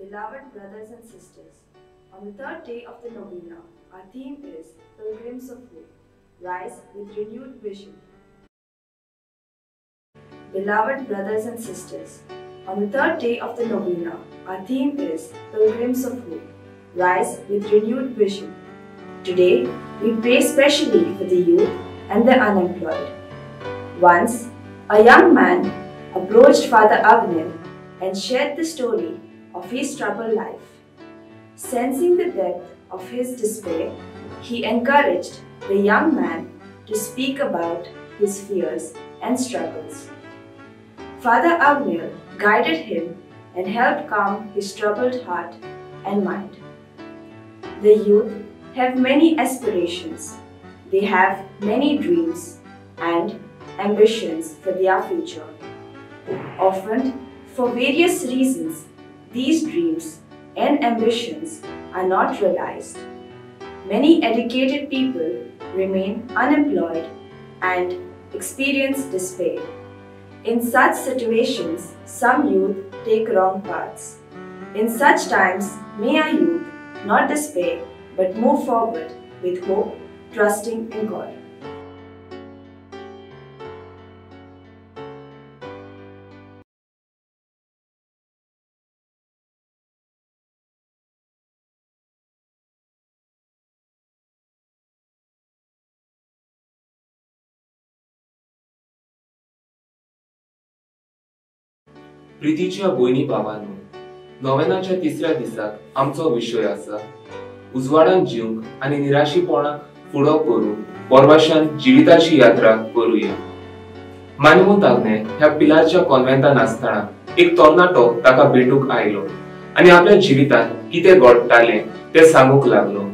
Beloved brothers and sisters, on the third day of the novena, our theme is Pilgrims of Hope, Rise with Renewed Vision. Beloved brothers and sisters, on the third day of the novena, our theme is Pilgrims of Hope, Rise with Renewed Vision. Today, we pray specially for the youth and the unemployed. Once, a young man approached Father Agnel and shared the story of his troubled life. Sensing the depth of his despair, he encouraged the young man to speak about his fears and struggles. Father Agnel guided him and helped calm his troubled heart and mind. The youth have many aspirations. They have many dreams and ambitions for their future. Often, for various reasons, these dreams and ambitions are not realized. Many educated people remain unemployed and experience despair. In such situations, some youth take wrong paths. In such times, may our youth not despair but move forward with hope, trusting in God. प्रितीच्या भयणी भावांनो, नोवेनाच्या तिसऱ्या दिसाक आमचो विशय आसा उजवाडान जिवंक आनी निराशीपणाक फुडो करून परवाशान जिविताची यात्रा करुया. मानवंत आग्ने ह्या पिलारच्या कॉन्व्हेंटान आसतना एक तरणाटो ताका भेटूंक आयलो आनी आपल्या जिवितांत कितें घडटालें तें सांगूंक लागलो.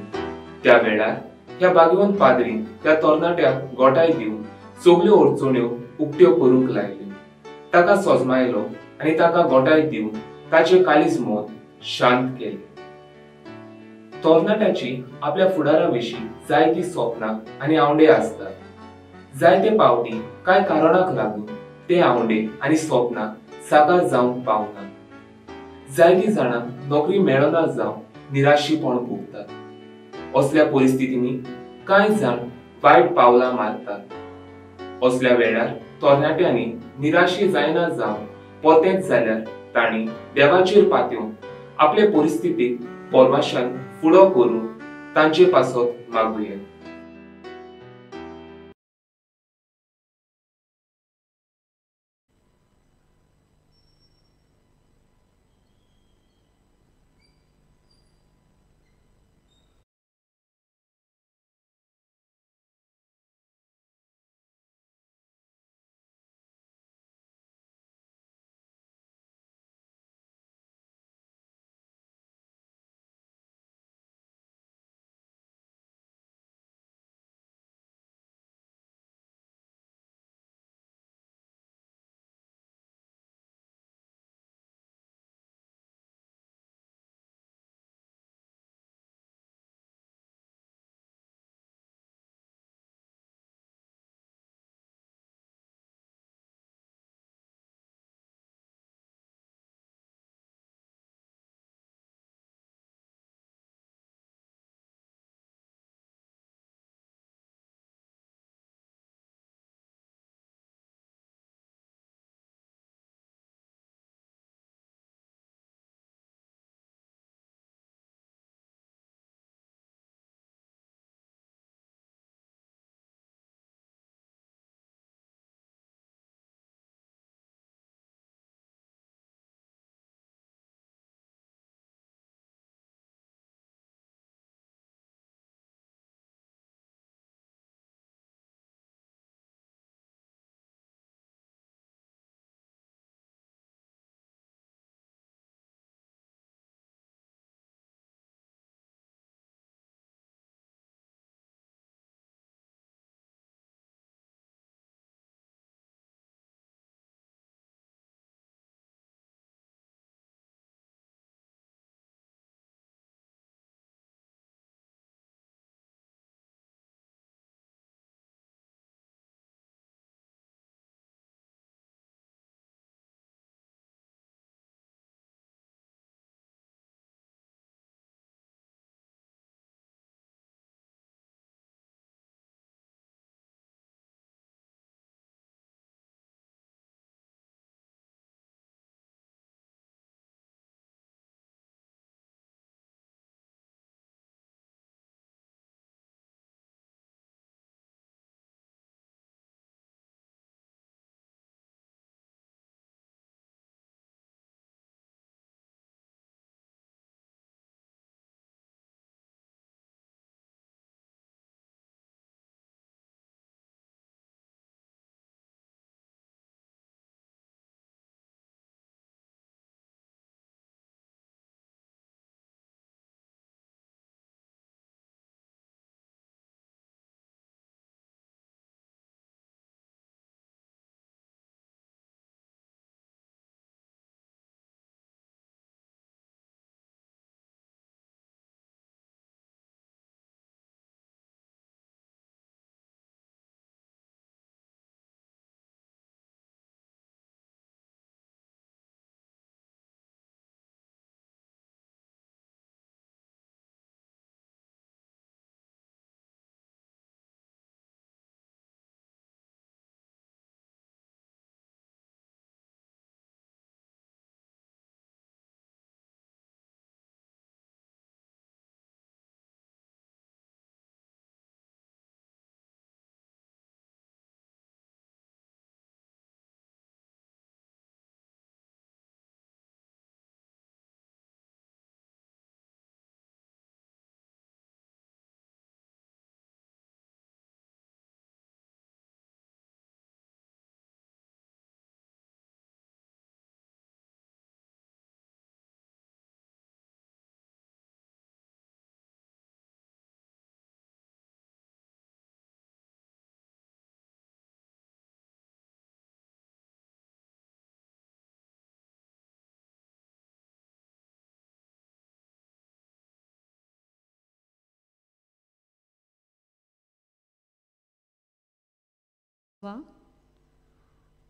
त्या वेळार ह्या भाग्यवंत पाद्रीन त्या तरणाट्याक गोटाय दिवन सगल्यो अडचण्यो उक्त्यो करूंक लायल्यो. ताका सोजमायलो आनी ताका गोटाय दिवन ताचे काळीज मन शांत केलें. तरणाट्याची आपल्या फुडारा विशीं जायतीं सपनां आनी आवंडे आसतात. जायते पावटी कांय कारणाक लागून ते आवंडे आनी सपनां साकार जावंक पावनात. जायतीं जाणां नोकरी मेळना जावन निराशीपण भोगतात. असल्या परिस्थितींनी कांय जाण वायट पावलां मारतात. असल्या वेळार तरणाट्यांनी निराशी जायना जावन परतेंच जाल्यार तांणी देवाचेर पातयेवन आपले परिस्थितीक परवाशान फुडो करून तांचे पासत मागुया.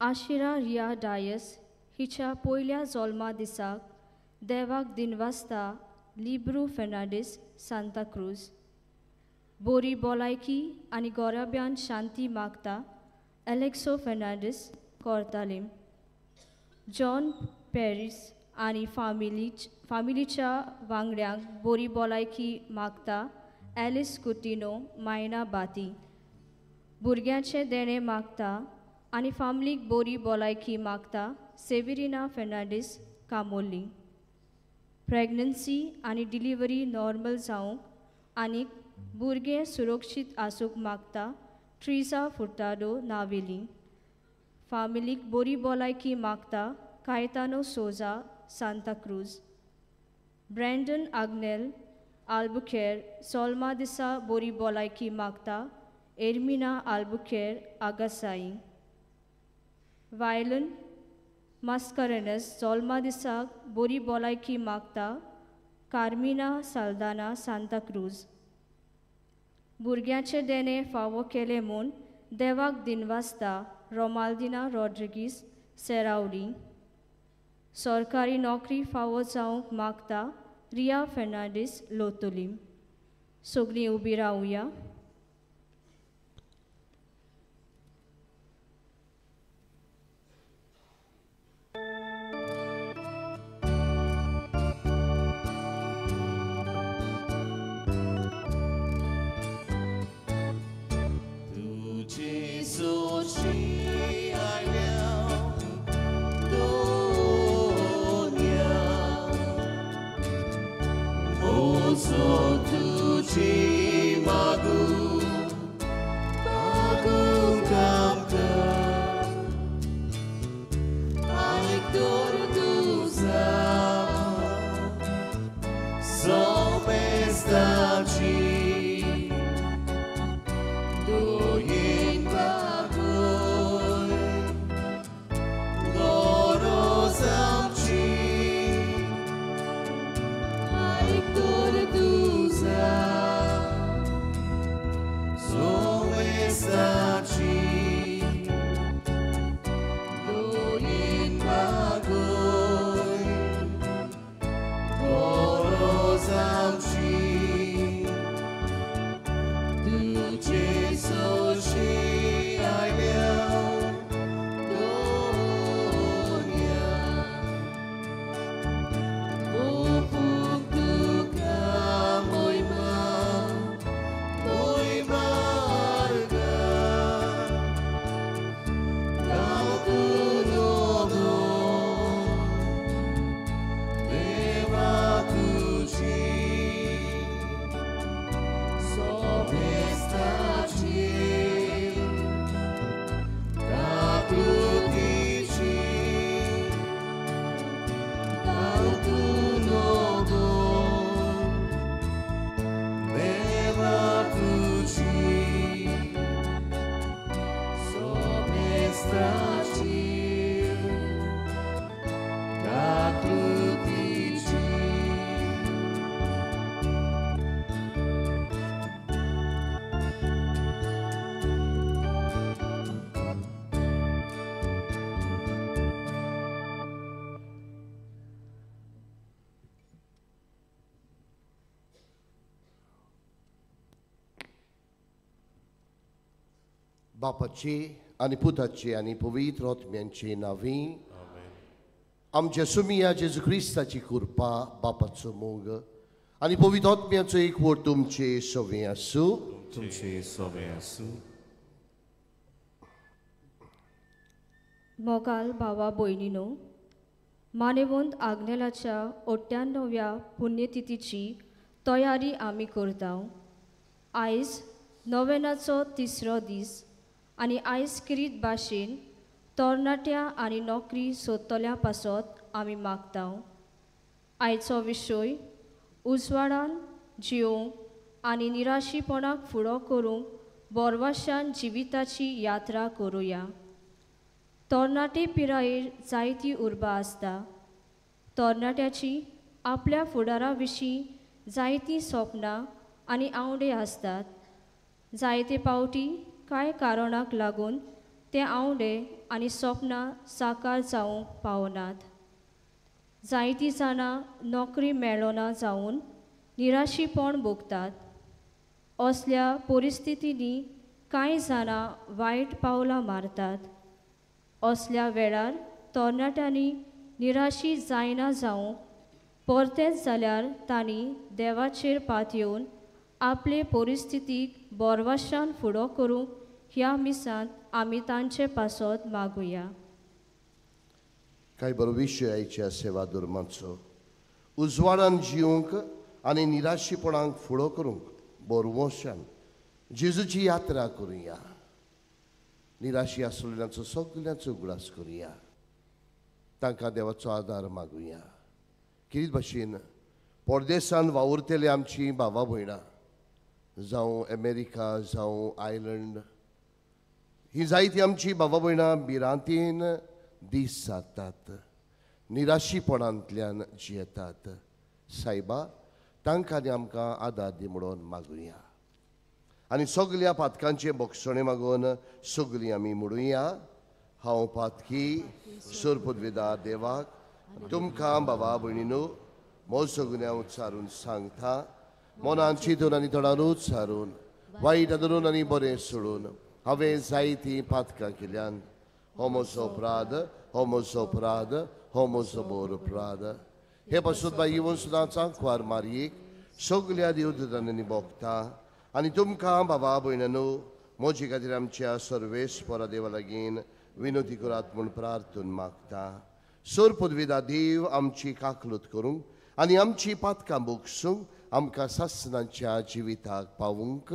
आशिरा रिया डायस हिच्या पयल्या जोल्मा दिसाक देवाक दिनवासता लिब्रू फेर्नांडीस सांताक्रूज. बोरी भलायकी आनी गोराब्यान शांती मागता एलेक्सो फेर्नांडीस कोर्तालीम. जॉन पॅरीस आनी फामिलीच्या वांगड्यांक बोरी भलायकी मागता एलिस कुटिनो मायना बाती. भुरग्यांचें देणें मागता आनी फामिलीक बोरी भलायकी मागता सेविरिना फेर्नांडीस कामोली. प्रेग्नन्सी आनी डिलिव्हरी नॉर्मल जावंक आनी भुरगें सुरक्षीत आसूंक मागता ट्रिजा फुर्ताडो नावेली. फामिलीक बोरी भलायकी मागता कायतानो सोजा सांताक्रूज. ब्रँडन आग्नेल आल्बुकेर सोल्मा दिसा बोरी भलायकी मागता एर्मिना आल्बुकेर आगासाई. वायलन मास्करेनस जोल्मा दिसाक बोरी भलायकी मागता कार्मिना साल्दाना सांताक्रूज. भुरग्यांचें देणें फावो केलें म्हूण देवाक दिनवासता रोमाल्दिना रॉड्रिगीस सेरावली. सरकारी नोकरी फावो जावंक मागता रिया फेर्नांडीस लोतोली. सगळीं उबी रावया. बापाची आनी पुताची आनी पवित्र आत्म्यांची नांवी. आमच्या सुमिया जेजू क्रिस्ताची कृपा, बापाचो मोग आनी पवित्र आत्म्याचो एकवट तुमचे सवे आसूं. तुमचे सवे आसूं. मोगाल भावा भयणीनो, मानेवंत आग्नेलाच्या 98व्या पुण्यतिथीची तयारी आमी करता. आयज नोवेनाचो तिसरो दीस आनी आयज किरीत भाशेन तरणाट्या आनी नोकरी सोदतल्या पासत आमी मागता. आयचो विशय उजवाडान जियोवंक आनी निराशीपणाक फुडो करूंक बोरवाशान जिविताची यात्रा करुया. तरणाटे पिरायेर जायती उर्बा आसता. तरणाट्याची आपल्या फुडारा विशीं जायतीं सपनां आनी आंवडे आसतात. जायते पावटी कांय कारणाक लागून ते आंवडे आनी सपनां साकार जावंक पावनात. जायतीं जाणां नोकरी मेळना जावन निराशीपण भोगतात. असल्या परिस्थितींनी कांय जाणां वायट पावलां मारतात. असल्या वेळार तरणाट्यांनी निराशी जायना जावंक परतेंच जाल्यार तांणी देवाचेर पातयेवन आपले परिस्थितीक बोरवाशान फुडो करूंक ह्या मिसांत आमी तांचे पासत मागुया. कांय बरो विशय आयच्या सेवा धर्माचो उजवाडान जिवंक आनी निराशीपणाक फुडो करूंक बोरवोशान जेजूची यात्रा करुया. निराशी आसलेल्यांचो सगल्यांचो उगडास करुया. तांकां देवाचो आदार मागुया. कितें भाशेन परदेसान वावुरतले आमची भावा भयणां जावं अमेरिका जावं आयलंड ही जायती आमची भावा भयणां भिरांतीन दीस सारतात, निराशीपणांतल्यान जियेतात. सायबा तांकां आनी आमकां आदार दी म्हणून मागुया आनी सगल्या पातकांचे बोगसणे मागून सगळीं आमी म्हणुया. हांव पातकी सोरपुदवेदा देवाक तुमकां बाबा भयणीनो म्हजो गुन्यांव उच्चारून सांगता. मनान चिंतून आनी तोंडान उच्चारून वायट धरून आनी बरें सोडून हांवें जायतीं पातकां केल्यान. हो म्हजो अपराध, हो म्हजो अपराध, हो म्हजो बोर अपराध. हे पासून बाई येवन सुद्दां चांकवार मारयेक सगल्या देवदूतांनी भोगता आनी तुमकां बाबा भयणानो म्हजे खातीर आमच्या सर्वेस्परा देवा लागीं विनोती करात म्हूण प्रार्थून मागता. सोर पदवेदा देव आमची काकलूत करूंक आनी आमची पातकां भोगसूंक आमकां सासणाच्या जिविताक पावूंक.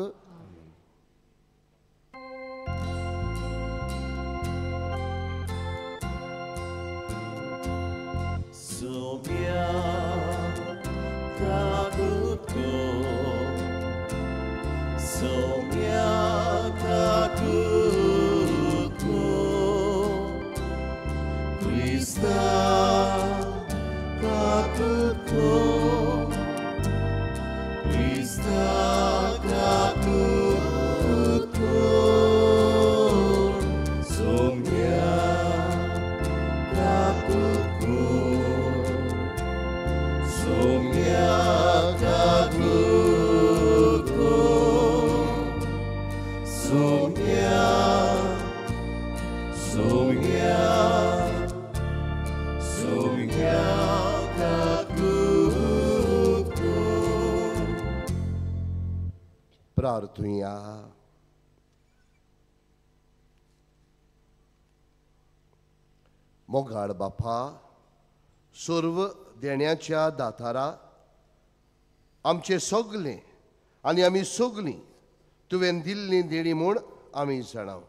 प्रार्थुया. मोगाळ बापा, सर्व देण्याच्या दातारा आमचे सगळे आनी आमी सगळीं तुवें दिल्ली देणी म्हूण आमी जाणाव.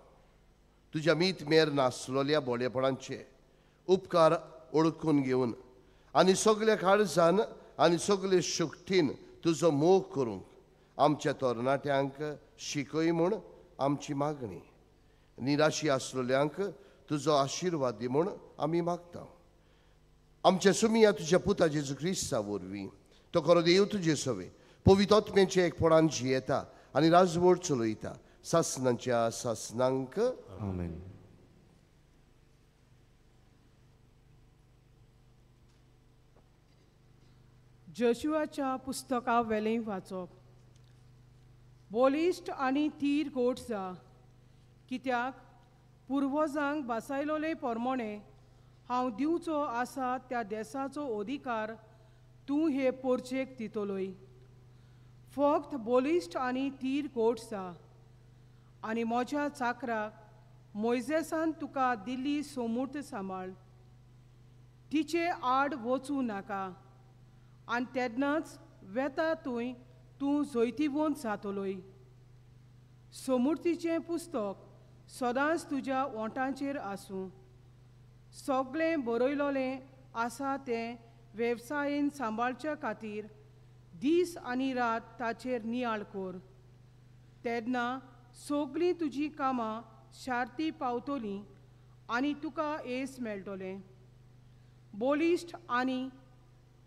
तुज्या मीत मेर नासलोल्या बोलेपणांचे उपकार ओळखून घेवन आनी सगल्या काळजान आनी सगळे शक्तीन तुजो मोग करूंक आमच्या तरणाट्यांक शिकय म्हूण आमची मागणी. निराशी आसलेल्यांक तुजो आशिर्वाद दी म्हूण आमी मागता. आमच्या सुमिया तुज्या पुता जेजू क्रिस्ता वरवीं तो खरो देव तुजे सवे पवित्र आत्म्याचे एकपणान जियेता आनी राजवट चलयता सासणांच्या सासणांक. आमेन. जोशुआच्या पुस्तका वेलें वाचप. बलिश्ट आनी थीर गोट जा, कित्याक पुर्वजांक बासायलोले परमोणे हांव दिवचो आसा त्या देसाचो अधिकार तूं हे पोरचेक दितलोय. फक्त बलिश्ट आनी थीर गोट जा आनी म्हज्या चाकराक मोयजेसान तुका दिल्ली सोमूर्त सांबाळ, तिचे आड वचूं नाका आनी तेन्नाच वेता थंय तूं जैतिवंत जातलोय. सोमुर्तीचें पुस्तक सदांच तुज्या ओंठांचेर आसूं. सगळें बरयलोलें आसा तें वेवसायेन सांबाळच्या खातीर दीस आनी रात ताचेर नियाळ कर. तेन्ना सगळीं तुजीं कामां शार्ती पावतलीं आनी तुका येस मेळटलें. बलिश्ट आनी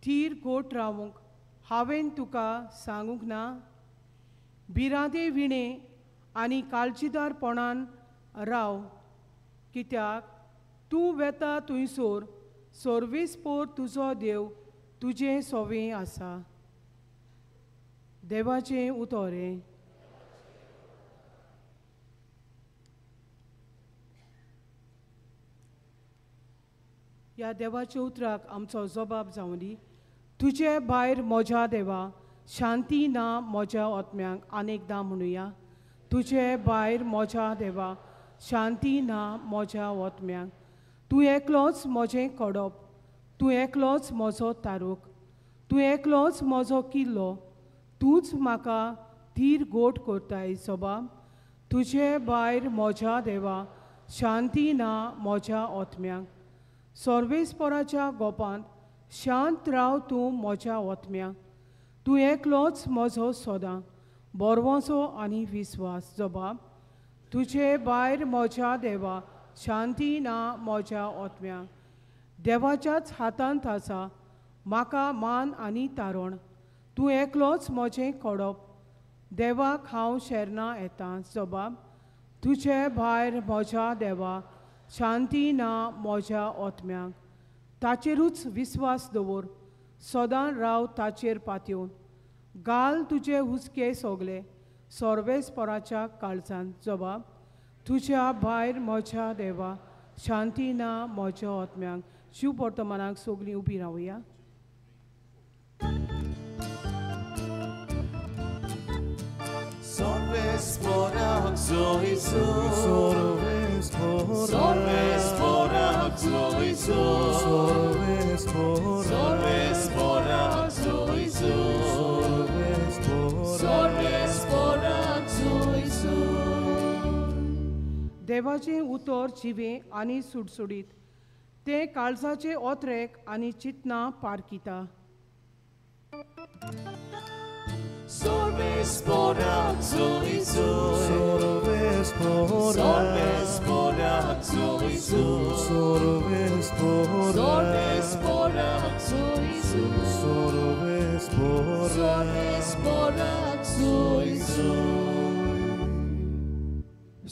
थीर गोट रावूंक हांवें तुका सांगूंक ना? भिरांते विणें आनी काळजीदारपणान राव कित्याक तूं वेता थंयसर सर्वेस्पोर तुजो देव तुजें सोवें आसा. देवाचें उतोरें. ह्या देवाच्या उतराक आमचो जबाब जावं दी. तुजे भायर म्हज्या देवा शांती ना म्हज्या आत्म्यांक. अनेकदां म्हणुया, तुजे भायर म्हज्या देवा शांती ना म्हज्या आत्म्यांक. तूं एकलोच म्हजें कडप, तूं एकलोच म्हजो तारूक, तूं एकलोच म्हजो किल्लो, तूंच म्हाका धीर गोट करताय सबाब. तुजे भायर म्हज्या देवा शांती ना म्हज्या आत्म्यांक. सर्वेस्पोराच्या गोपांत शांत राव तूं म्हज्या आत्म्यांक. तूं एकलोच म्हजो सदां बरवसो आनी विस्वास जबाब. तुजे भायर म्हज्या देवा शांती ना म्हज्या आत्म्यांक. देवाच्याच हातांत आसा म्हाका मान आनी तारण. तूं एकलोच म्हजें कडप, देवाक हांव शेरना येता जबाब. तुजे भायर म्हज्या देवा शांती ना म्हज्या आत्म्यांक. ताचेरूच विस्वास दवर, सदां राव ताचेर पातयेवन. घाल तुजे हुस्के सगले सर्वेस्पोराच्या काळजान जबाब. तुज्या भायर म्हज्या देवा शांती ना म्हज्या आत्म्यांक. शिव वर्तमानाक सगळीं उबी रावया. देवाचें उतर जिवें आनी सुडसुडीत, तें काळजाचे ओत्रेक आनी चिंतना पारखिता.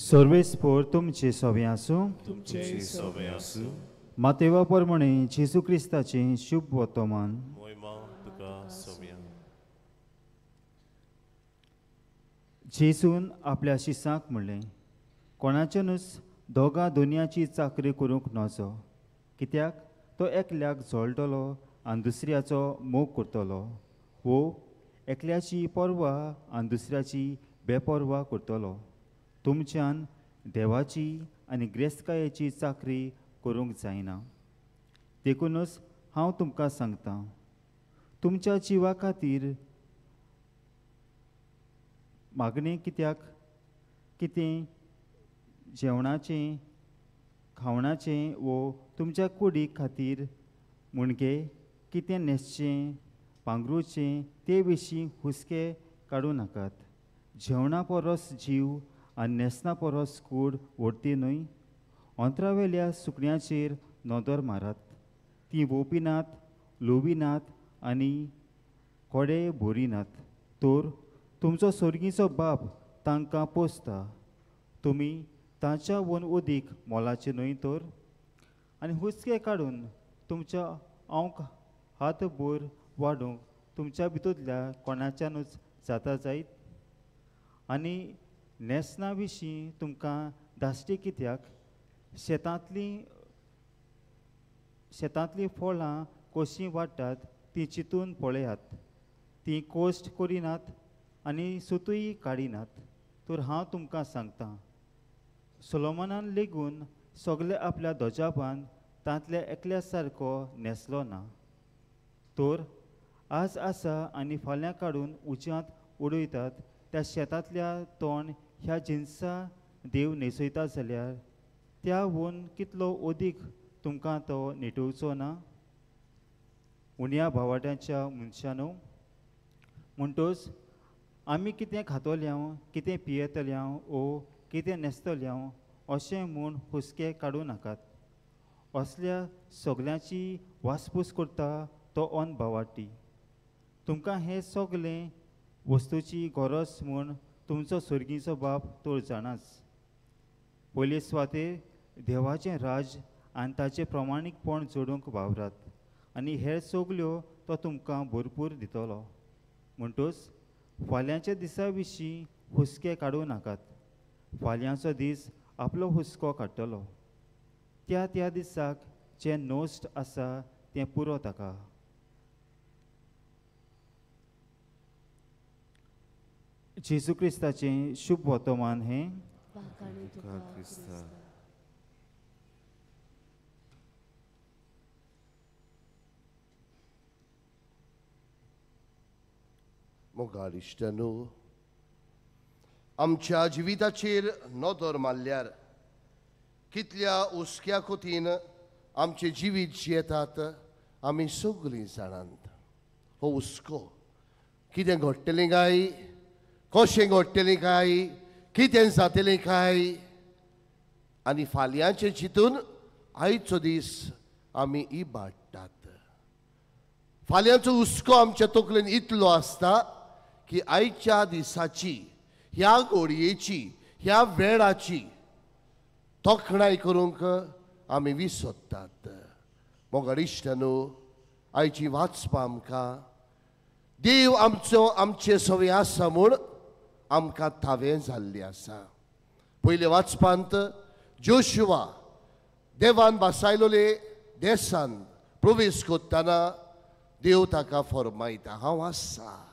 सर्वेस्पोर तुमचे सोबें आसूं. तुमचे सोबें आसूं. मातेवा प्रमाणे जेजू क्रिस्ताचें शुभ वर्तमान. मोहिमा तुका सोबया. जेजून आपल्या शिसांक म्हणलें, कोणाच्यानूच दोगां दोनयाची चाकरी करूंक नजो, कित्याक तो एकल्याक जळटलो आनी दुसऱ्याचो मोग करतलो, वो एकल्याची पर्वा आनी दुसऱ्याची बेपर्वा करतलो. तुमच्यान देवाची आनी ग्रेस्तकायेची चाकरी करूंक जायना. देखूनच हांव तुमकां सांगतां, तुमच्या जिवा खातीर मागणें कित्याक कितें जेवणाचें खावणाचें वो तुमच्या कुडी खातीर मुणगे कितें न्हेसचें पांगरुचें ते विशीं हुस्के काडूं नाकात. जेवणा परस जीव आनी न्हेसना परस कूड व्हडती न्हय. अंतरावेल्या सुकण्याचेर नदर मारात, तीं वोपिनात, लोविनात आनी कोडे भरिनात, तर तुमचो सोर्गीचो बाप तांकां पोसता. तुमी तांच्या वोन उदीक मोलाचें न्हय तर? आनी हुस्के काडून तुमच्या आंवक हात भर वाडूंक तुमच्या भितरल्या कोणाच्यानूच जाता जायत? आनी न्हेसणा विशीं तुमकां धास्टी कित्याक? शेतांतलीं फळां कशीं वाडटात तीं चिंतून पळयात. तीं कोश्ट करिनात आनी सुतूय काडिनात. तर हांव तुमकां सांगतां, सोलोमनान लेगून सगळे आपल्या ध्वजापान तांतल्या एकल्या सारको न्हेसलो ना. तर आज आसा आनी फाल्यां काडून उज्यांत उडयतात त्या शेतांतल्या तण ह्या जिनसा देव न्हेसयता जाल्यार त्या वोन कितलो ओदीक तुमकां तो नेटोवचो ना? उण्या भावाट्यांच्या मनशानू, म्हणटोच आमी कितें खातोल्यांव, कितें पियेतल्यांव ओ कितें न्हेसतल्यांव अशें म्हूण हुस्के काडूं नाकात. असल्या सगल्यांची वासपूस करता तो अन भावाटी. तुमकां हें सगलें वस्तूची गरज म्हूण तुमचो सर्गीचो बाप तर जाणाच. पयले सुवातेर देवाचें राज आनी ताचें प्रमाणीकपण जोडूंक वावरात आनी हेर सगल्यो तो तुमकां भरपूर दितलो. म्हणटूच फाल्यांच्या दिसा विशीं हुस्के काडूं नाकात. फाल्यांचो दीस आपलो हुस्को काडटलो. त्या त्या दिसाक जें नोस्ट आसा तें पुरो ताका. जेजू क्रिस्ताचें शुभ वर्तमान हें. मोगाळ इश्टांनो, आमच्या जिविताचेर नदर मारल्यार कितल्या हुस्क्या कोतीन आमचें जिवीत जियेतात आमी सगळीं जाणात. हो हुस्को कितें घडटलें काय, कशें घडटलें काय, कितें जातलें काय, आनी फाल्यांचें चिंतून आयचो दीस आमी इबाडटात. फाल्यांचो हुस्को आमच्या तकलेन इतलो आसता की आयच्या दिसाची, ह्या घडयेची, ह्या वेळाची तोखणाय करूंक आमी विसरतात. मोगाळ इश्टांनो, आयची वाचपा आमकां देव आमचो आमचे सवय आसा म्हूण आमकां थावें जाल्लें आसा. पयले वाचपांत जोशुआ देवान भासायलोले देसान प्रवेश करतना देव ताका फरमायता, हांव आसा,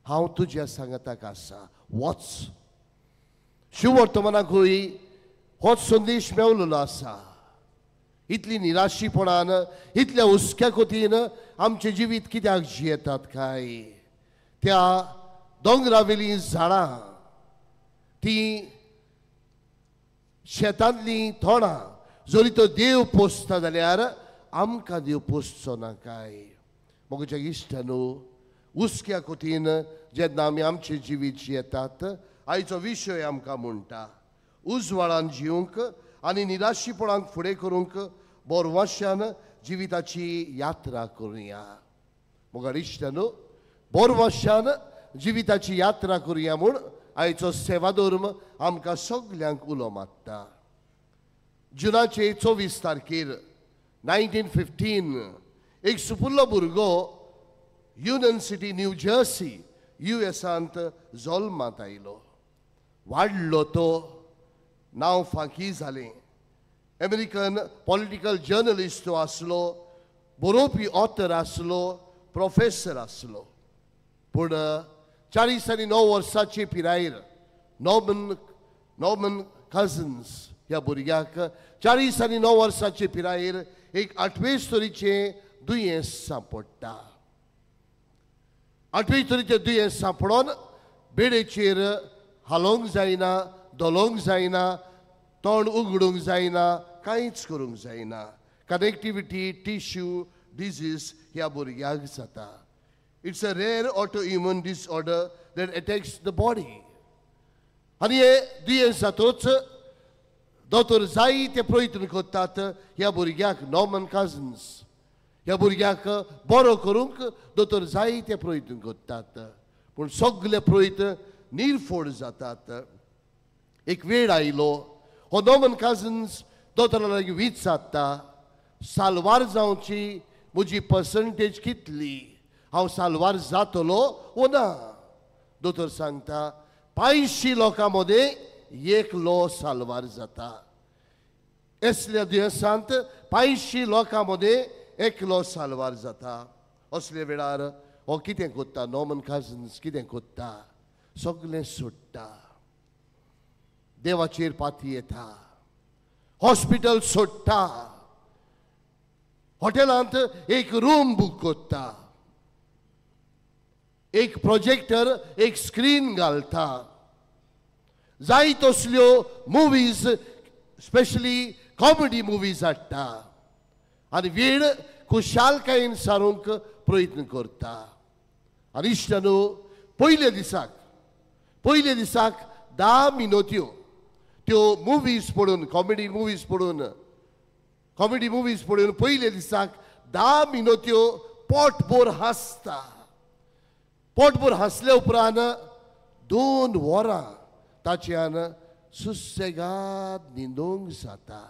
हांव तुज्या सांगाताक आसा, वच. शिववर्तमानाकूय होच संदेश मेवलेलो आसा. इतली निराशीपणान, इतल्या हुस्क्या कोतीन आमचें जिवीत कित्याक जियेतात काय? त्या दोंगरावेलीं झाडां, तीं शेतांतलीं तोणां जरी तो देव पोसता जाल्यार आमकां देव पोसचो ना काय? म्हज्या इश्टांनो, हुस्क्या कोतीन जेन्ना आमी आमचें जिवीत जियेतात, आयचो विशय आमकां म्हणटा उजवाडान जिवंक आनी निराशीपणाक फुडें करूंक बोरवाशान जिविताची यात्रा करुया. मोगाळ इश्टांनो, बोरवाशान जिविताची यात्रा करुया म्हूण आयचो सेवाधर्म आमकां सगल्यांक उलो मारता. जुनाचे 24 तारखेर 1915 एक सुपुल्लो भुरगो युनियन सिटी न्यू जर्सी युएसांत जल्मांत आयलो. वाडलो तो, नांव फांकी जालें. अमेरिकन पॉलिटिकल जर्नलिस्ट तो आसलो, बरोवपी ऑथर आसलो, प्रोफेसर आसलो. पूण 49 वर्साचे पिरायेर नॉर्मन कझन्स ह्या भुरग्याक 49 वर्साचे पिरायेर एक 8वे तरेचें दुयेंस सांपडटा. 8वे तरेचें दुयेंस सांपडोन बेडेचेर हालोवंक जायना, धोलोवंक जायना, तोंड उगडूंक जायना, कांयच करूंक जायना. कनेक्टिविटी टिश्यू डिजीज ह्या भुरग्याक जाता. It's a rare autoimmune disorder that attacks the body. आनी हे दुयेंस जातूच दोतोर जायते प्रयत्न करतात ह्या भुरग्याक, नॉर्मन कझन्स ह्या भुरग्याक बरो करूंक दोतोर जायते प्रयत्न करतात, पूण सगळे प्रयत्न निर्फोड जातात. एक वेळ आयलो हो नॉर्मन कझन्स दोतोरा लागीं विचारता, साल्वार जावची म्हजी पर्संटेज कितली, हांव साल्वार जातलो वो ना? दोतोर सांगता 500 लोकां मदें एकलो साल्वार जाता. असल्या दुयेंसांत 500 लोकां मदें एकलो साल्वार जाता. असल्या वेळार हो कितें करता, नॉर्मन कझन्स कितें करता, सगळें सोडटा, देवाचेर पाती येता, हॉस्पिटल सोडटा, हॉटेलांत एक रूम बूक करता, एक प्रोजेक्टर, एक स्क्रीन घालता, जाय तसल्यो मुवीज, स्पेशली कॉमेडी मुवीज हाडटा आनी वेळ खुशालकायेन सारूंक प्रयत्न करता. आनी इश्टांनो, पयल्या दिसाक 10 मिनत्यो त्यो मुवीज पळोवन, कॉमेडी मुवीज पळोवन पयल्या दिसाक 10 मिनत्यो पोटभर हांसता. पोटभर हांसल्या उपरांत 2 वरां ताच्यान सुसेगाद न्हिदूंक जाता.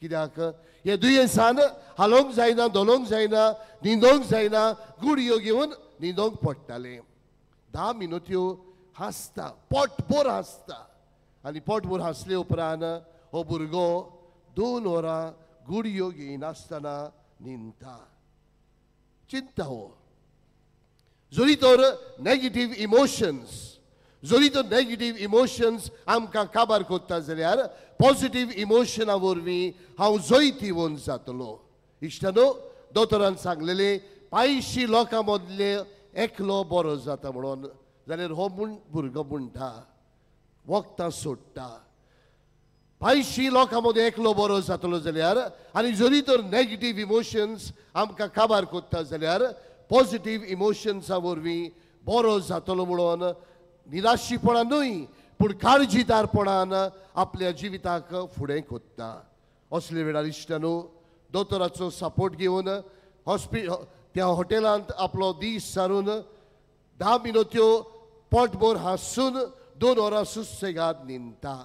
कित्याक हे दुयेंसान हालोवंक जायना, धोलोवंक जायना, न्हिदोंक जायना, गुडयो घेवन न्हिदोंक पडटालें. 10 मिनत्यो हांसता, पोटभर हांसता आनी पोटभर हांसले उपरांत हो भुरगो 2 वरां गुडयो घेयनासतना न्हिदता. चिंता हो जरी तर नेगेटीव इमोशन्स, जरी तर नेगेटीव इमोशन्स आमकां काबार करता जाल्यार पॉझिटीव इमोशना वरवीं हांव जैतिवंत जातलो. इश्टानो, दोतोरान सांगलेलें 500 लोकां मदले एकलो बरो जाता म्हणून, जाल्यार हो भुरगो म्हणटा वखदां सोडटा. 500 लोकां मदीं एकलो बरो जातलो जाल्यार आनी जरी तर नेगेटीव इमोशन्स आमकां काबार करता जाल्यार पॉझिटीव इमोशन्सा वरवीं बरो जातलो म्हणून निराशीपणान न्हय पूण काळजीदारपणान आपल्या जिविताक फुडें कोत्ता. असले वेळार इश्टानो दोतोराचो सपोर्ट घेवन त्या हॉटेलांत आपलो दीस सारून 10 मिनत्यो पोटभर हांसून 2 वरां सुसेगाद न्हिदता.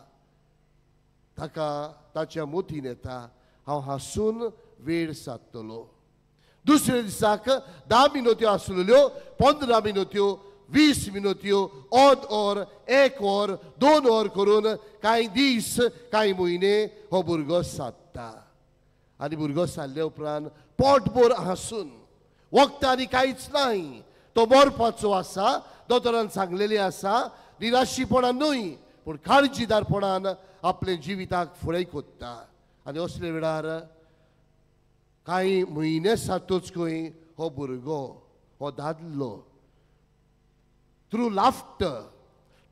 ताका ताच्या मोतीन येता हांव हांसून वेळ सादतलो. दुसऱ्या दिसाक 10 मिनत्यो आसलेल्यो 15 मिनत्यो, 20 मिनत्यो, अर्द वर, 1 वर, 2 वर करून कांय दीस कांय म्हयने हो भुरगो सादता. आनी भुरगो सारले उपरांत पोटभर हांसून वखदां आनी कांयच नाय, तो मरपाचो आसा, दोतोरान सांगलेलें आसा. निराशीपणान न्हय पूण काळजीदारपणान आपले जिविताक फुडें कोत्ता. आनी असले वेळार कांय म्हयने सातूच खंय हो भुरगो, हो दादलो थ्रू लाफ्टर,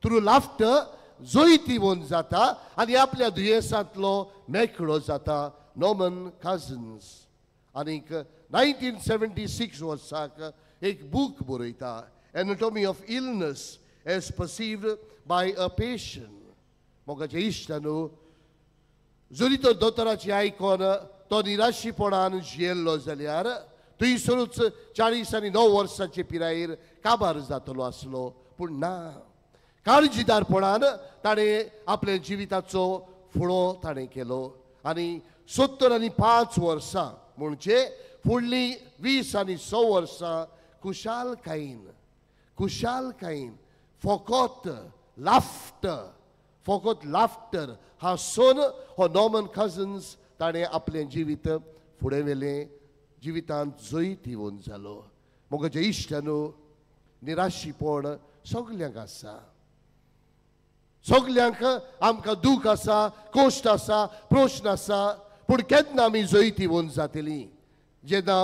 थ्रू लाफ्टर जैतिवंत जाता आनी आपल्या दुयेंसांतलो मेकळो जाता. नॉर्मन कझन्स आनीक 1976 वर्साक एक बूक बरयता, anatomy of illness as perceived by a patient. मोगाचे इश्टानू, जरी तो दोतोराची आयकोन तो निराशीपणान जियेल्लो जाल्यार थंयसरूच 40 आनी 9 वर्सांचे पिरायेर काबार जातलो आसलो, पूण ना, काळजीदारपणान ताणें आपल्या जिविताचो फुडो ताणें केलो आनी 75 वर्सां म्हणजे फुडलीं 20 आनी 100 वर्सां खुशालकायेन, खुशालकायेन फकत लाफ्टर, फकत लाफ्टर हांसून हो नॉर्मन कझन्स ताणें आपलें जिवीत फुडें व्हेलें, जिवितांत जैतिवंत जालो. मोगाचे इश्टानो, निराशीपण सगल्यांक आसा, सगल्यांक आमकां दूख आसा, कश्ट आसा, प्रश्न आसा, पूण केन्ना आमी जैतिवंत जातलीं? जेन्ना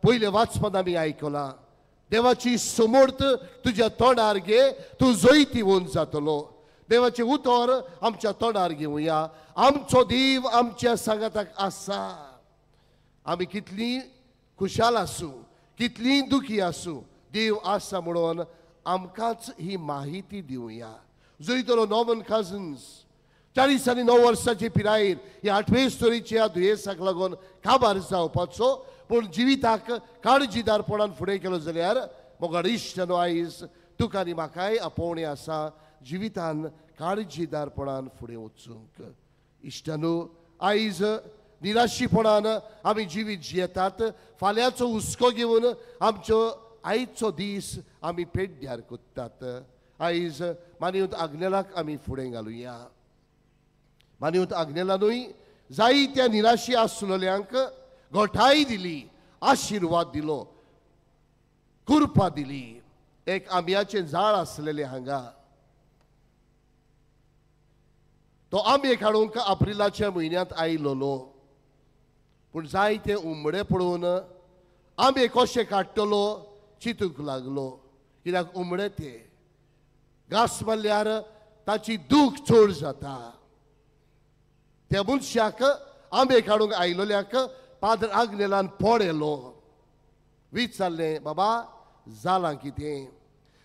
पयलें वाचपांत आमी आयकलां, देवाची समर्थ तुज्या तोंडार घे, तूं जैतिवंत जातलो. देवाचें उतर आमच्या तोंडार घेवया, आमचो देव आमच्या सांगाताक आसा. आमी कितलीं खुशाल आसूं, कितलीं दुखी आसूं, देव आसा म्हणून आमकांच ही माहिती दिवया. जरी तर नॉर्मन कझन्स 40 आनी 9 वर्सांचे पिरायेर ह्या 8वे स्तरीच्या दुयेंसाक लागून काबार जावपाचो, पूण जिविताक काळजीदारपणान फुडें केलो जाल्यार मोगाळ इश्टानो, आयज तुका आनी म्हाकाय आपोवणें आसा जिवितान काळजीदारपणान फुडें वचूंक. इश्टानो, आयज निराशीपणान आमी जिवीत जियेतात, फाल्यांचो हुस्को घेवन आमचो आयचो दीस आमी पेड्ड्यार कोत्तात. आयज मानवत आग्नेलाक आमी फुडें घालुया. मानवत आग्नेलानूय जायत्या निराशी आसलेल्यांक गोठाय दिली, आशिर्वाद दिलो, कृपा दिली. एक आंब्याचें झाड आसलेलें हांगा, तो आंबे काडूंक एप्रिलाच्या म्हयन्यांत आयलोलो, पूण जायते उमडे पळोवन आंबे कशे काडटलो चिंतूंक लागलो. कित्याक उमडे ते घास मारल्यार ताची दूख चड जाता. त्या मनशाक आंबे काडूंक आयलोल्याक पाद्र आग्नेलान पळयलो, विचारलें, बाबा जालां कितें?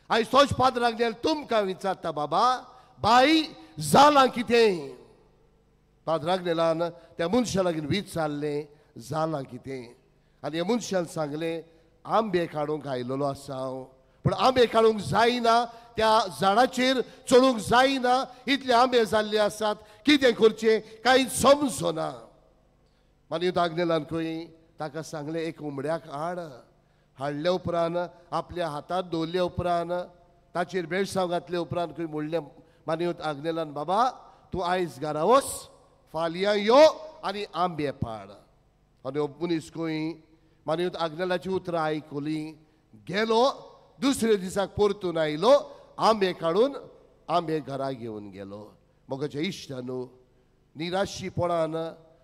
आयज तोच पाद्र आग्नेल तुमकां विचारता, बाबा बाई जालां कितें? पाद्र आग्नेलान त्या मनशा लागीं विचारलें, जालां कितें? आनी ह्या मनशान सांगलें, आंबे काडूंक आयलोलो आसा हांव, पूण आंबे काडूंक जायना, त्या झाडाचेर चडूंक जायना, इतले आंबे जाल्ले आसात, कितें करचें कांय समजना. मागीर आग्नेलान खंय ताका सांगलें एक उमड्याक हाड. हाडल्या उपरांत आपल्या हातांत दवरल्या उपरांत ताचेर बेळसांव घातल्या उपरांत खंय म्हणलें मानवत आग्नेलान, बाबा तूं आयज घरा वच, फाल्यां यो आनी आंबे पाड. आनी हो मनीस खंय मानवत आग्नेलाची उतरां आयकली, गेलो, दुसऱ्या दिसाक परतून आयलो, आंबे काडून आंबे घरा घेवन गेलो. म्हज्या इश्टानू, निराशीपणान